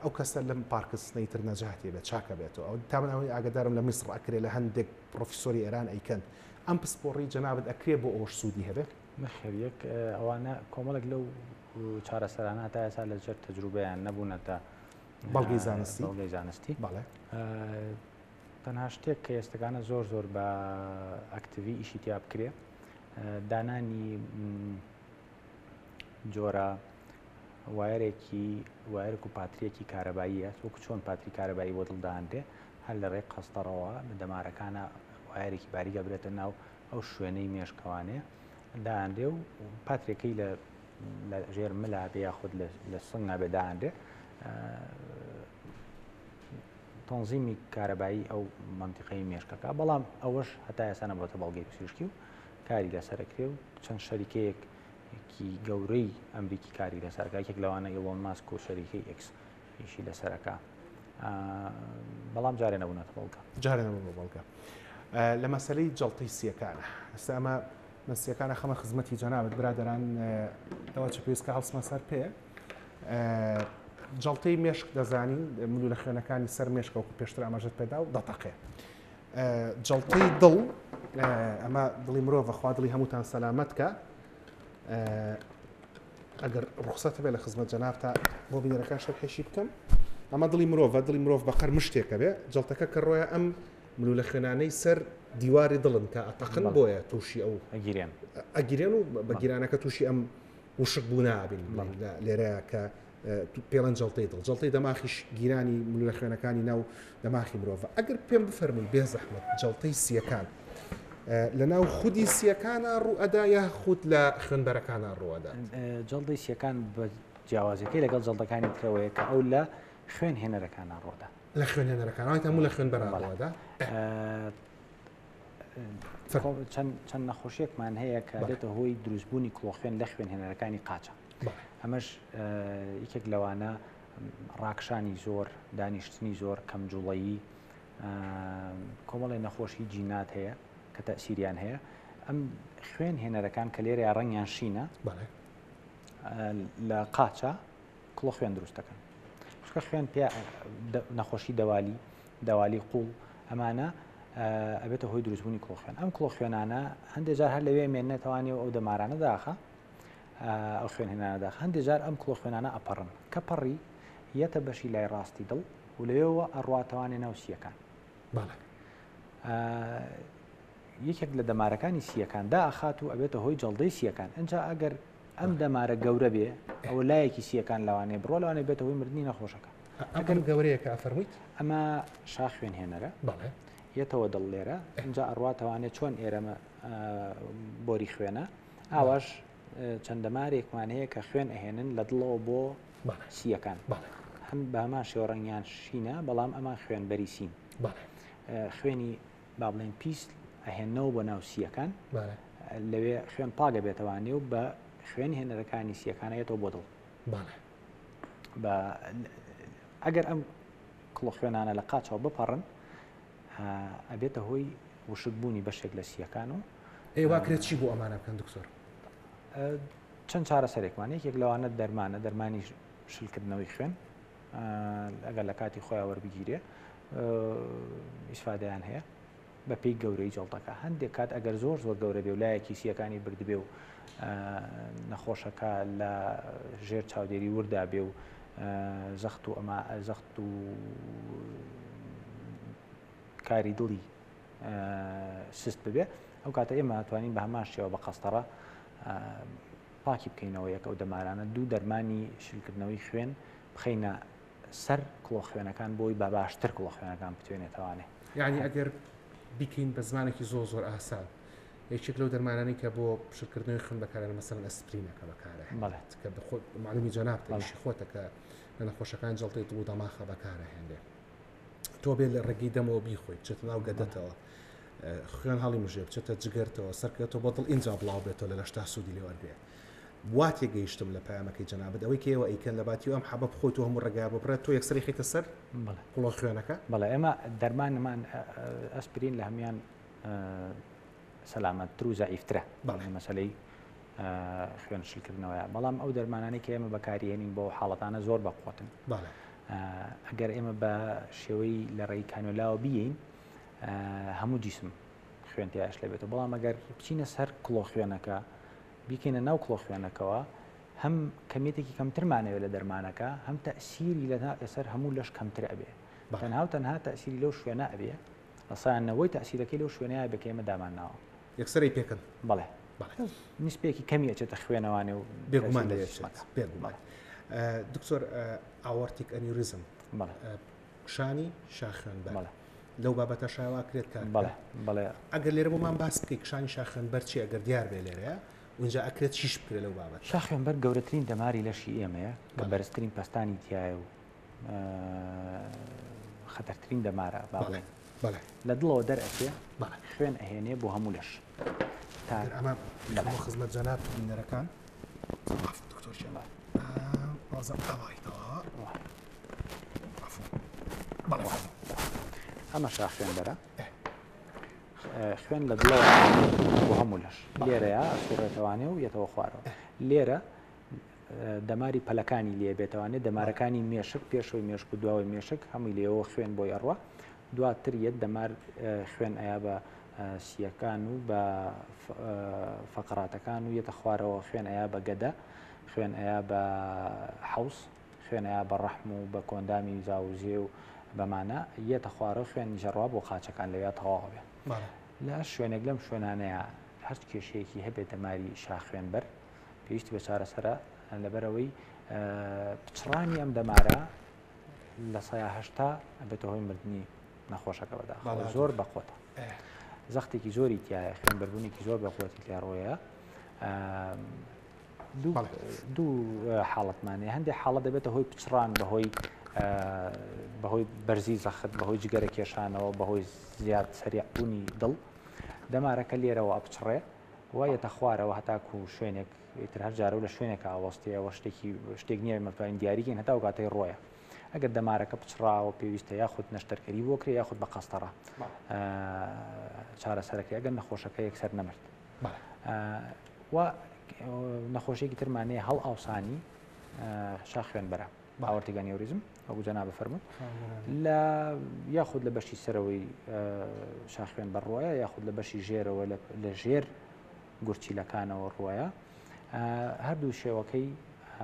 [SPEAKER 1] ئەو کەسە لەم پارکسنەی تر نەجاتی بێت چاکە بێتەوە ئەو تا من ئەوەی ئاگدارم لە میسڕ ئەکرێ لە هەندێک پرۆفیسۆری ئێران ئەیکەن ئەم پسپۆڕی جەنابت ئەکرێ بۆ ئەوەش سوودی هەبێ؟
[SPEAKER 2] نەخێر یەک ئەوانە کۆمەڵێک لەو چارەسەرانە هەتا ئێستا لەژێر تەجروبەیان نەبوونەتە
[SPEAKER 1] بەڵگەی زانستی
[SPEAKER 2] بەڵگەی زانستی
[SPEAKER 1] بەڵێ
[SPEAKER 2] تەنها شتێک کە ئێستەکانە زۆر زۆر بە ئەکتیڤی ئیشی تیا بکرێ دانانی جۆرە وایەرێکی وایەرێک و پاتریەکی کارەباییە وەکو چۆن پاتری کارەبایی بۆ دڵ دانرێ هەر لە ڕێی قەستەڕەوە بە دەمارەکانە وایەرێکی باریکە برێتە ناو ئەو شوێنەی مێشکەوانێ دانرێ و پاترێکەی لە لە ژێر ملا بێ یاخود لە سنگا بێ دانرێ تەنزیمی کارەبایی ئەو مەنتیقەی مێشکەکە بەڵام ئەوەش هەتا ئێستا نەبووەتە بەڵگەی پزیشکی و کاری لەسەرەکرێ و چەند شەریکەیەک کی گەورەی ئەمریکی کاری لەسەرکە یەکێک لەوانە ئیلۆن ماسک و شەریکەی ئێکس ئیشی لەسەرەکە بەڵام جارێ نەبوونەتە بەڵگە
[SPEAKER 1] جارێ نەبوون بەڵگە لە مەسلەی جەڵتەی سیەکانە ئێستا ئەمە من سیەکانە خەمە خزمەتی جەنابت برادەران ئەوە چ پێویستکە هەڵسمە سەر پێ جەڵتەی مێشک دەزانین ملولە خوێنەکانی سەر مێشکە وەکو پێشتر ئاماژەت پێدا و دەتەقێ جەڵتەی دڵ ئەمە دڵی مرۆڤە خوا دڵی هەمووتان سەلامەت کە ئەگەر ڕوخسەت هەبێ لە خزمەت جەنابتا بۆ بینەرەکان شەرحێکی بکەم ئەمە دڵی مرۆڤە دڵی مرۆڤ بەقەر مشتێکە بێ جەڵتەکە کە ڕۆیە ئەم ملولە خوێنانەی سەر دیواری دڵن کە ئەتەقن بۆیە تووشی ئەو
[SPEAKER 2] ئەگیرێن
[SPEAKER 1] ئەگیرێن و بە گیرانەکە تووشی ئەم وشک بوونە ئابین لێرە کە پێڵەن جەڵتەی دڵ جەڵتەی دەماخیش گیرانی ملولە خوێنەکانی ناو دەماخی مرۆڤ ئەگەر پێم بفەرمووی بێ زەحمەت جەڵتەی سیەکان لە ناو خودی سیەکانە ڕوئەدا یا خود لە خوێنبەرەکانە ڕوئەدا؟
[SPEAKER 2] جەڵدەی سیەکان بە جیاوازەکەی لەگەڵ جەڵدەکانی ترەوەیە کە ئەو لە خوێن هێنەرەکانە ڕۆدا.
[SPEAKER 1] لە خوێن هێنەرەکان وایە هەموو لە خوێن بەرانەوەدا
[SPEAKER 2] چەند نەخۆشیێکمان هەیە کە دێتە هۆی دروستبوونی کڵۆخوێن لە خوێن هێنەرەکانی قاچە ئەمەش یەکێک لەوانە ڕاکشانی زۆر دانیشتنی زۆر کەم جوڵەیی کۆمەڵی نەخۆشی جینات هەیە کە تەسیریان هەیە ئەم خوێن هێنەرەکان کە لێرە ڕەنگیان شینە لە قاچە کڵۆ خوێن دروست دەکەن چونکە خوێن پێ نەخۆشی دەوالی دەوالی قوڵ ئەمانە ئەبێتە هۆی دروستبوونی کڵۆخوێن ئەم کڵۆخوێنانە هەندێک جار هەر لەوێ مێنێتەوانی و ئەو دەمارانە داخە ئەو خوێنهێنانە داخ هەندێک جار ئەم کڵۆخوێنانە ئەپەڕن کە پەڕی یەتە بەشی لای ڕاستی دڵ و لەوێەوە ئەڕواتەوانێ ناو سیەکان یەکێک لە دەمارەکانی سیەکان دا ئەخات و ئەبێتە هۆی جەڵدەی سیەکان ئەجا ئەگەر ئەم دەمارە گەورە بێ ئەوە لایەکی سیەکان لەوانەیە بڕۆ لەوانەیە بێتە هۆی مردنی نەخۆشەکە.
[SPEAKER 1] ئەگەر گەورەیە کە ئەفەرموویت؟
[SPEAKER 2] ئەمە شا خوێن هێنەرە.
[SPEAKER 1] بەڵێ.
[SPEAKER 2] یەتەوە دڵ لێرە ئینجا ئەڕواتەوانێ چۆن ئێرەمە بۆری خوێنە ئاواش چەند دەمارێکمان هەیە کە خوێن ئەهێنن لە دڵەوە بۆ سیەکان هەم بە هەمان شێوە ڕەنگیان شینە بەڵام ئەمان خوێنبەری سین خوێنی با بڵێین پیس ئەهێننەوە بۆ ناو سییەکان لەوێ خوێن پاک ئەبێتەوانێ و بە خوێن هێنەرەکانی سییەکان ئەیەتەوە بۆ دڵ بە ئەگەر ئەم کڵۆ خوێنانە لە قاچەوە بپەڕن ئەبێتە هۆی وشکبوونی بەشێک لە سییەکان و
[SPEAKER 1] ئێ واکرێت چی بۆ ئەمانە بکەن دکتۆر؟
[SPEAKER 2] چەند چارەسەرێکمان یەکێک لەوانە دەرمانە دەرمانی شلکردنەوەی خوێن ئەگەر لە کاتی خۆیان وەربگیرێ ئیسفادەیان هەیە بە پێی گەورەی جەڵتەکە هەندێک کات ئەگەر زۆر زۆر گەورە بێ و لایەکی سیەکانی بردبێ و نەخۆشەکە لە ژێر چاودێری وردا بێ و زەخت و ئەمە زەخت و کاری دڵی سست ببێ ئەو کاتە ئێمە توانین بە هەمان شێوە بە قەستەڕە پاکی بکەینەوە یەک ئەو دەمارانە دوو دەرمانی شلکردنەوەی خوێن بخەینە سەر کڵۆ خوێنەکان بۆی بە باشتر کڵۆ خوێنەکان بتوێنێتەوانێ.
[SPEAKER 1] یانی ئەگەر بیکەین بە زمانێکی زۆر زۆر ئاسان یەکێک لەو دەرمانانەی کە بۆ شلکردنەوەی خوێن بەکارێن مەسەلەن ئەسپرینە کە بەکارەهێنرێت کە معلومی جەنابتە ئیشی خۆتە کە لە نەخۆشەکان جەڵتەی دڵ و دەماخە بەکارەهێنرێ تۆ بێ لە ڕێگەی دەمەوە بیخۆی بچێتە ناو گەدەتەوە خوێن هەڵی مژێ بچێتە جگەرتەوە سەرکەوێتەوە بۆ دڵ ئینجا بڵاو بێتەوە لە لەشتا سوودی لێ وەرگێ وا تێگەیشتم لە پەیامەکەی جەنابت ئەوەی کە ئێوە ئەیکەن لە باتی ئەم حەبە بخۆیت و هەموو ڕێگا ببڕێت تۆ یەکسەری خەیتە سەر قوڵە خوێنەکە
[SPEAKER 2] بەڵێ ئێمە دەرمانمان ئەسپرین لە هەمان سەلامەتتر و زەعیفترە بەڵێ مەسلەی خوێن شلکردنەوەیە بەڵام ئەو دەرمانانەی کە ئێمە بەکاریێنین بۆ حاڵەتانە زۆر بەقوتن ئەگەر ئێمە بە شێوەی لە ڕێی کانۆلاوە بیین هەموو جیسم خوێن تیاش لەبێتەوە بەڵام ئەگەر بچینە سەر کڵۆ خوێنەکە بیکەینە ناو کڵۆ خوێنەکەوە هەم کەمیەتێکی کەمترمانەوێت لە دەرمانەکە هەم تەسیری لەسەر هەموو لەش کەمتر ئەبێ تەنها و تەنها تەسیری لەو شوێنە ئەبێ لە سایان نەوەی تەسیرەکەی لەو شوێنەیە بێ کە ئێمە دامان ناوە.
[SPEAKER 1] یەکسەرەی پێکەن.
[SPEAKER 2] بەڵێ نیسبەیەکی کەمی ئەچێتە خوێنەوانێ و
[SPEAKER 1] بێگومان لێچێت بێگومان. دکتۆر aortic aneurysm کشانی شاخوێنبەر لەو بابەتە شاوا کرێت کار
[SPEAKER 2] بەڵێ بەڵێ
[SPEAKER 1] ئەگەر لێرە بۆمان باس بکەی کشانی شاخوێنبەر چی ئەگەر دیار بێ لێرەیە اونجا ئەکرێت چیش بکرێت لەو بابەت
[SPEAKER 2] شاخوێنبەر گەورەترین دەماری لەشی ئێمەیە کە بەرزترین پەستانی تایە و خەتەرترین دەمارە با بڵێین لە دڵەوە دەرئەچێ خوێن ئەهێنێ بۆ هەموو لەش
[SPEAKER 1] تا ئەمە بۆ خزمەت جەناب بینەرەکان دکتۆر
[SPEAKER 2] ئەمە شاخوێن بەرە خوێن لە دڵەوە بۆ هەموو لەش لێرەیە سوڕێتەوانێ و یەتەوە خوارەوە لێرە دەماری پەلەکانی لێ بێتەوانێ دەمارەکانی مێشک پێشەوەی مێشک و دواوەی مێشک هەمووی لێەوە خوێن بۆی ئەڕوا دواتر یەت دەمار خوێن ئەیا بە سیەکان و بە فەقراتەکان و یەتە خوارەوە خوێن ئەیا بە گەدە خوێن ئەیا بە حوز خوێن ئەیا بە ڕەحم و بە کۆندامی زاوزێ و بەمانە یەتە خوارەوە خوێن ژەڕوا بۆ قاچەکان لەویا تەواو بێ. لە هەر شوێنێک لەم شوێنانەیە هەرچ کێشەیەکی هەبێت دەماری شاخوێنبەر پێویستی بە چارەسەرە لەبەرەوەی پچڕانی ئەم دەمارە 80% ئەبێتە هۆی مردنی نەخۆشەکە بەداخەوە زۆر بەقوتە زەختێکی زۆری تایە خوێنبەربوونێکی زۆر بەقوەتی تیا ڕۆیە دوو حاڵەتمانێ هەندێک حاڵەت دەبێتە هۆی پچڕان بەهۆی بەهۆی بەرزی زەخت بەهۆی جگەرە کێشانەوە بەهۆی زیاد سەریعبوونی دڵ دەمارەکە لێرەوە ئەپچڕێ و یەتە خوارەوە هەتاکو شوێنێک ئیتر هەر جارە و لە شوێنێکە ئاوەستەیەوە شتێکی شتێک نییە مەتوانین دیاریکەین هەتا و کاتەی ڕۆیە ئەگەر دەمارەکە پچڕاوە پێویستە یاخود نەشتەرگەری بۆ کرێ یاخود بە قەستەڕە چارەسەرەکەی ئەگەر نەخۆشەکە یەکسەر نەمرد و نەخۆشیێکی ترمانەیە هەڵ ئاوسانی شاخ خوێنبەرە aortic aneurysm وەکو جەنابت فەرمووت لە یاخود لە بەشی سەرەوەی شاخوێن بەڕۆیە یاخود لە بەشی ژێرەوە لە ژێر گورچیلەکانەوە ڕۆیە هەردوو شێوەکەی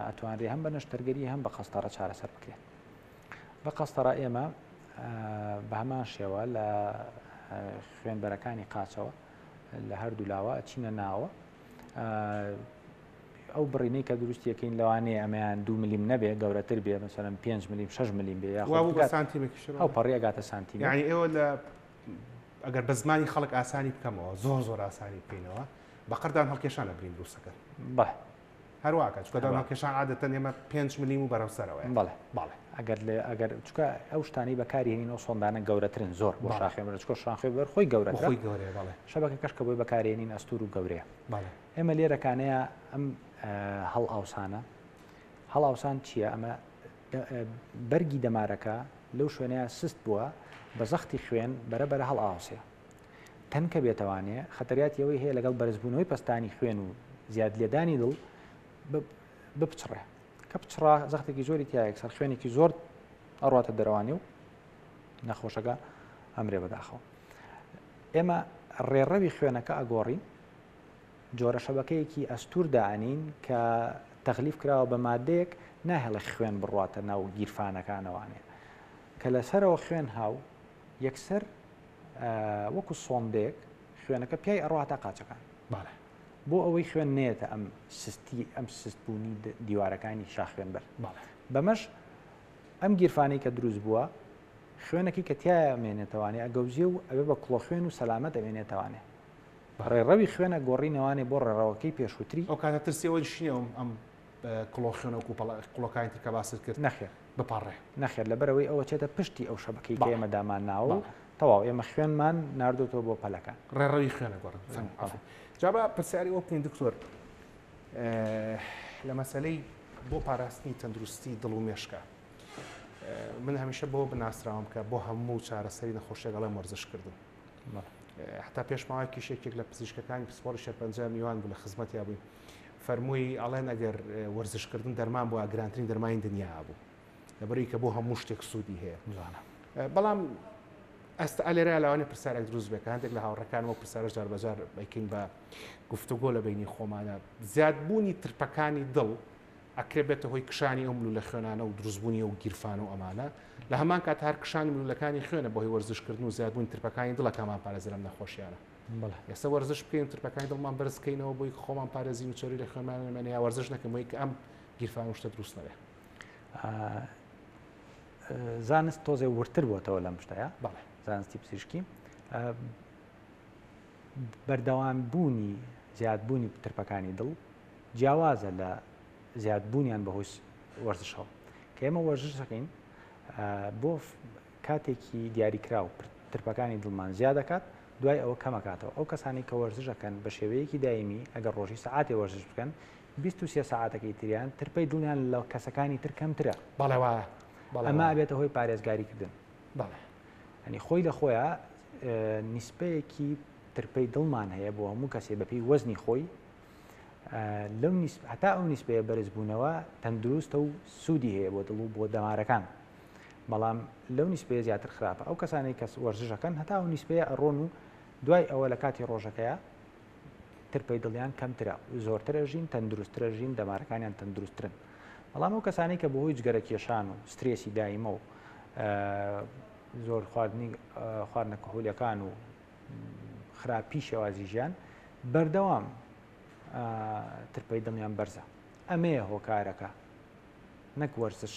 [SPEAKER 2] ئەتوانرێ هەم بە نەشتەرگەری هەم بە قەستەڕە چارەسەر بکرێت بە قەستەڕە ئێمە بە هەمان شێوە لە خوێنبەرەکانی قاچەوە لە هەردوو لاوە ئەچینە ناوە ئەو بڕینەی کە دروستیەکەین لەوانەیە ئەمەیان دو ملیم نەبێ گەورەتر بێ مەسەلەن 5 ملیم 6 ملیم بێ
[SPEAKER 1] یاخود سانتیمێکیش
[SPEAKER 2] ئەو پەڕی ئەگاتە سانتیم
[SPEAKER 1] یعنی ئێوە لە ئەگەر بە زمانی خەڵک ئاسانی بکەمەوە زۆر زۆر ئاسانی بکەینەوە بە قەردان هەڵکێشان لە برین دروستەکەن
[SPEAKER 2] بە
[SPEAKER 1] هەرواکە چکە دان هەڵکێشان عادەتەن ئێمە 5 ملیم و بەرەو سەرەوە
[SPEAKER 2] بەڵێ بەڵێ ئەگەر لە ئەگەر چکە ئەو شتانەی بەکاری هێنین ئەو سۆندانە گەورەترن زۆر بۆ شاخێ بەرە چکە شاخێ بەر خۆی گەورە
[SPEAKER 1] خۆی گەورەیە بەڵێ
[SPEAKER 2] شەبەکەکەش کە بۆی بەکارێنین ئەستور و گەورەیە
[SPEAKER 1] بەڵێ
[SPEAKER 2] ئێمە لێرەکانەیە ئەم هەڵئاوسانە هەڵاوسان چییە ئەمە بەرگی دەمارەکە لەو شوێنەیە سست بووە بە زەختی خوێن بەرە بەرە هەڵئاوسێ تەنکە بێتەوانێ خەتەریاتی ئەوەی هەیە لەگەڵ بەرزبوونەوەی پەستانی خوێن و زیاد لێدانی دڵ بپچڕێ کە پچڕا زەختێکی زۆری تیا یەکسەر خوێنێکی زۆر ئەڕاتە دەرەوانی و نەخۆشەکە ئەمرێ بەداخەوە ئێمە ڕێڕەوی خوێنەکە ئەگۆڕین جۆرە شەبەکەیەکی ئەستور دائەنین کە تەغلیف کراوە بە مادەیەک ناهێڵێ خوێن بڕواتە ناو گیرفانەکانەوانێ کە لەسەرەوە خوێن هاو یەکسەر وەکو سۆندێک خوێنەکە پیای ئەڕوا هەتا قاچەکان بۆ ئەوەی خوێن نێتە ئەم سستی ئەم سستبوونی دیوارەکانی شاخوێنبەر بەمەش ئەم گیرفانەی کە دروست بووە خوێنەکەی کە تایە مێنێتەوانێ ئەگەوزیێ و ئەوێ بە کڵۆخوێن و سەلامەت ئەمێنێتەوانێ ڕێڕەوی خوێنە گۆڕینەوانێ بۆ ڕێڕەوەکەی پێشووتری.
[SPEAKER 1] ئەو کاتە ترسی ئەوەیش نییە ئەم کڵۆخوێنە وەکوو کڵۆکانی تر کە باست کرد
[SPEAKER 2] نەخێر
[SPEAKER 1] بپەڕێ؟
[SPEAKER 2] نەخێر لەبەرئەوەی ئەوە چێتە پشتی ئەو شەبەکەی کە ئێمە دامان ناوە و تەواو ئێمە خوێنمان ناردۆتەوە بۆ پەلەکان.
[SPEAKER 1] ڕێڕەوی خوێنە گۆڕن. فەرموو. جا با پرسیاری ئەوە بکەین دکتۆر لە مەسەلەی بۆ پاراستنی تەندروستی دڵ و مێشکە من هەمیشە بۆ بناسراوم کە بۆ هەموو چارەسەری نەخۆشیەک ئەڵێم وەرزشکردن. هەتا پێش ماوەیەکیش یەکێک لە پزیشکەکانی پسپۆڕی شێرپەنجە میوان بوو لە خزمەتیا بووین فەرمووی ئەڵێن ئەگەر وەرزشکردن دەرمان بووە گرانترین دەرمانی دنیا بوو لەبەری کە بۆ هەموو شتێک سوودی هەیە بەڵام ئەستا ئەلێرە لەوانێ پرسیارێک دروست بێت کە هەندێک لە هاوڕەکانەوە پرسیارە جار بەجار بەکەین بە گفتوگۆ لە بینی خۆمانە زیادبوونی ترپەکانی دڵ ئەکرێ بێتە هۆی کشانی ئەو ملولە خوێنانە و دروستبوونی ئەو گیرفانە و ئەمانە، لە هەمان کات هەر کشانی ملولەکانی خوێنە بەهۆی وەرزشکردن و زیادبوونی ترپەکانی دڵە کامان پارێزە لەم نەخۆشیانە.
[SPEAKER 2] بەڵێ.
[SPEAKER 1] ئێستا وەرزش بکەین و ترپەکانی دڵمان بەرز بکەینەوە بۆی خۆمان پارێزین و چەوری لە خوێنمان نەمێنێ یا وەرزش نەکەین بۆی کە ئەم گیرفان و شتە دروست نەبێ.
[SPEAKER 2] زانست تۆزێ وردتر بۆتەوە لەم شتەیە.
[SPEAKER 1] بەڵێ.
[SPEAKER 2] زانستی پزیشکی بەردەوام بوونی زیادبوونی ترپەکانی دڵ جیاوازە لە زیادبوونیان بەهۆی وەرزشەوە کە ئێمە وەرزش دەکەین بۆ کاتێکی دیاریکراو ترپەکانی دڵمان زیاد دەکات دوای ئەوە کەمەکاتەوە ئەو کەسانی کە وەرزش دەکەن بە شێوەیەکی دایمی ئەگەر ڕۆژی سەعاتێ وەرزش بکەن 23 سەعاتەکەی تریان ترپەی دڵیان لە کەسەکانی تر کەمترە
[SPEAKER 1] بەڵێ وایە
[SPEAKER 2] ئەمە ئەبێتە هۆی پارێزگاریکردن
[SPEAKER 1] بەڵێ
[SPEAKER 2] ئەنی خۆی لە خۆیان نیسپەیەکی ترپەی دڵمان هەیە بۆ هەموو کەسێ بەپێی وەزنی خۆی لەو هەتا ئەو نیسبەیە بەرزبوونەوە تەندروستە و سوودی هەیە بۆ دڵ و بۆ دەمارەکان بەڵام لەو نیسبەیە زیاتر خراپە ئەو کەسانەی کەس وەرزشەکەن هەتا ئەو نیسبەیە ئەڕۆن و دوای ئەوە لە کاتی ڕۆژەکەیە ترپەی دڵیان کەمترە زۆرتر ئەژین تەندروستترە ژین دەمارەکانیان تەندروستترن بەڵام ئەو کەسانی کە بەهۆی جگەرە کێشان و سترێسی دایمە و زۆر خواردنی خواردنە کحولیەکان و خراپی شێوازی ژیان بەردەوام ترپەی دڵیان بەرزە ئەمەیە هۆکارەکە نەک وەرزش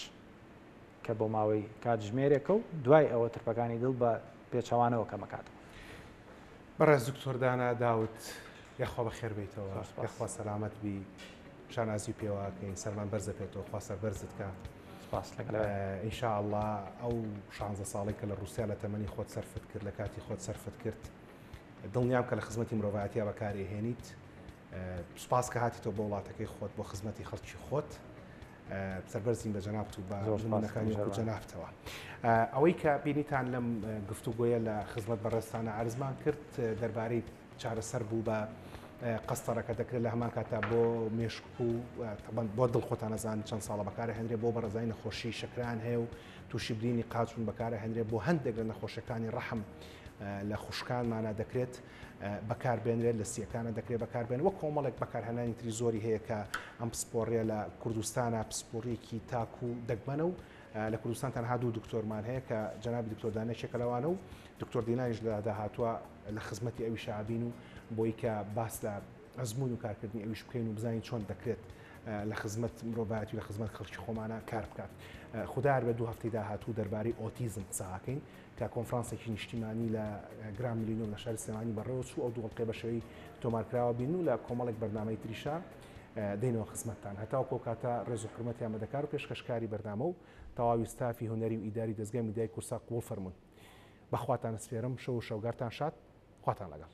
[SPEAKER 2] کە بۆ ماوەی کاتژمێرێکە و دوای ئەوە ترپەکانی دڵ بە پێچەوانەوە کەمەکاتەوە.
[SPEAKER 1] بەڕێز دکتۆر دانا داود یاخوا بەخێر بیتەوە یاخوا سەلامەت بی شانازی پێوەکەین سەرمان بەرزە پێتەوە خوا سەربەرزت کە
[SPEAKER 2] سپاس لەگەڵ
[SPEAKER 1] إن شاء الله ئەو 16 ساڵی کە لە رووسیا لە تەمەنی خۆت سەرفت کرد لە کاتی خۆت سەرفت کرد دڵنیام کە لە خزمەتی مرۆڤایەتیا بەکاری هێنیت سپاس کە هاتیتەوە بۆ وڵاتەکەی خۆت بۆ خزمەتی خەڵکی خۆت سەربەرزین بە جەنابت و بە نمونەکانی وەکو جەنابتەوە. ئەوەی کە بینیتان لەم گفتوگۆیە لە خزمەت بەڕێزتانە عەرزمان کرد دەربارەی چارەسەر بوو بە قەستەرەکە دەکرێت لە هەمان کاتا بۆ مێشک و بۆ دڵ خۆتان ئەزان چەند ساڵە بەکارە هێنرێ بۆ بەڕزای نەخۆشی شەکران هەیە و تووشی برینی قاچون بەکارە هێنرێ بۆ هەندێک لە نەخۆشەکانی ڕەحم لە خوشکانمانە دەکرێت بەکاربێنرێت لە سیەکانە دەکرێت بەکاربێن وە کۆمەڵێک بەکارهێنانی تری زۆری هەیە کە ئەم پسپۆڕیە لە کوردستانە پسپۆڕیەکی تاک و دەگمەنە و لە کوردستان تەنها دوو دکتۆرمان هەیە کە جەنابی دکتۆر دانە یەکێکە لەوانە و دکتۆر دینانیش لە داهاتووە لە خزمەتی ئەویشا ئەبین و بۆی کە باس لە ئەزموون و کارکردنی ئەویش بکەین و بزانین چۆن دەکرێت لە خزمەت مرۆڤایەتی و لە خزمەت خەڵکی خۆمانە کار بکات. خودایار بێت دوو هەفتەی داهاتوو دەربارەی ئۆتیزم قسە ئەکەین کە کۆنفرانسێکی نیشتیمانی لە گران ملینۆم لە شاری سلێمانی بەڕێوە چوو ئەو دوو ئەڵقەی بە شێوەی تۆمارکراوە بین و لە کۆمەڵێک بەرنامەی تریشا دێینەوە خزمەتتان. هەتاوەکو ئەو کاتە ڕێز و حورمەتی ئامادەکار و پێشکەشکاری بەرنامە و تەواوی ستافی هونەری و ئیداری دەزگای میدیای کوردسات قبوڵ فەرموون. بە خواتان ئەسپێرم شەو و شەوگارتان شاد. خواتان لەگەڵ.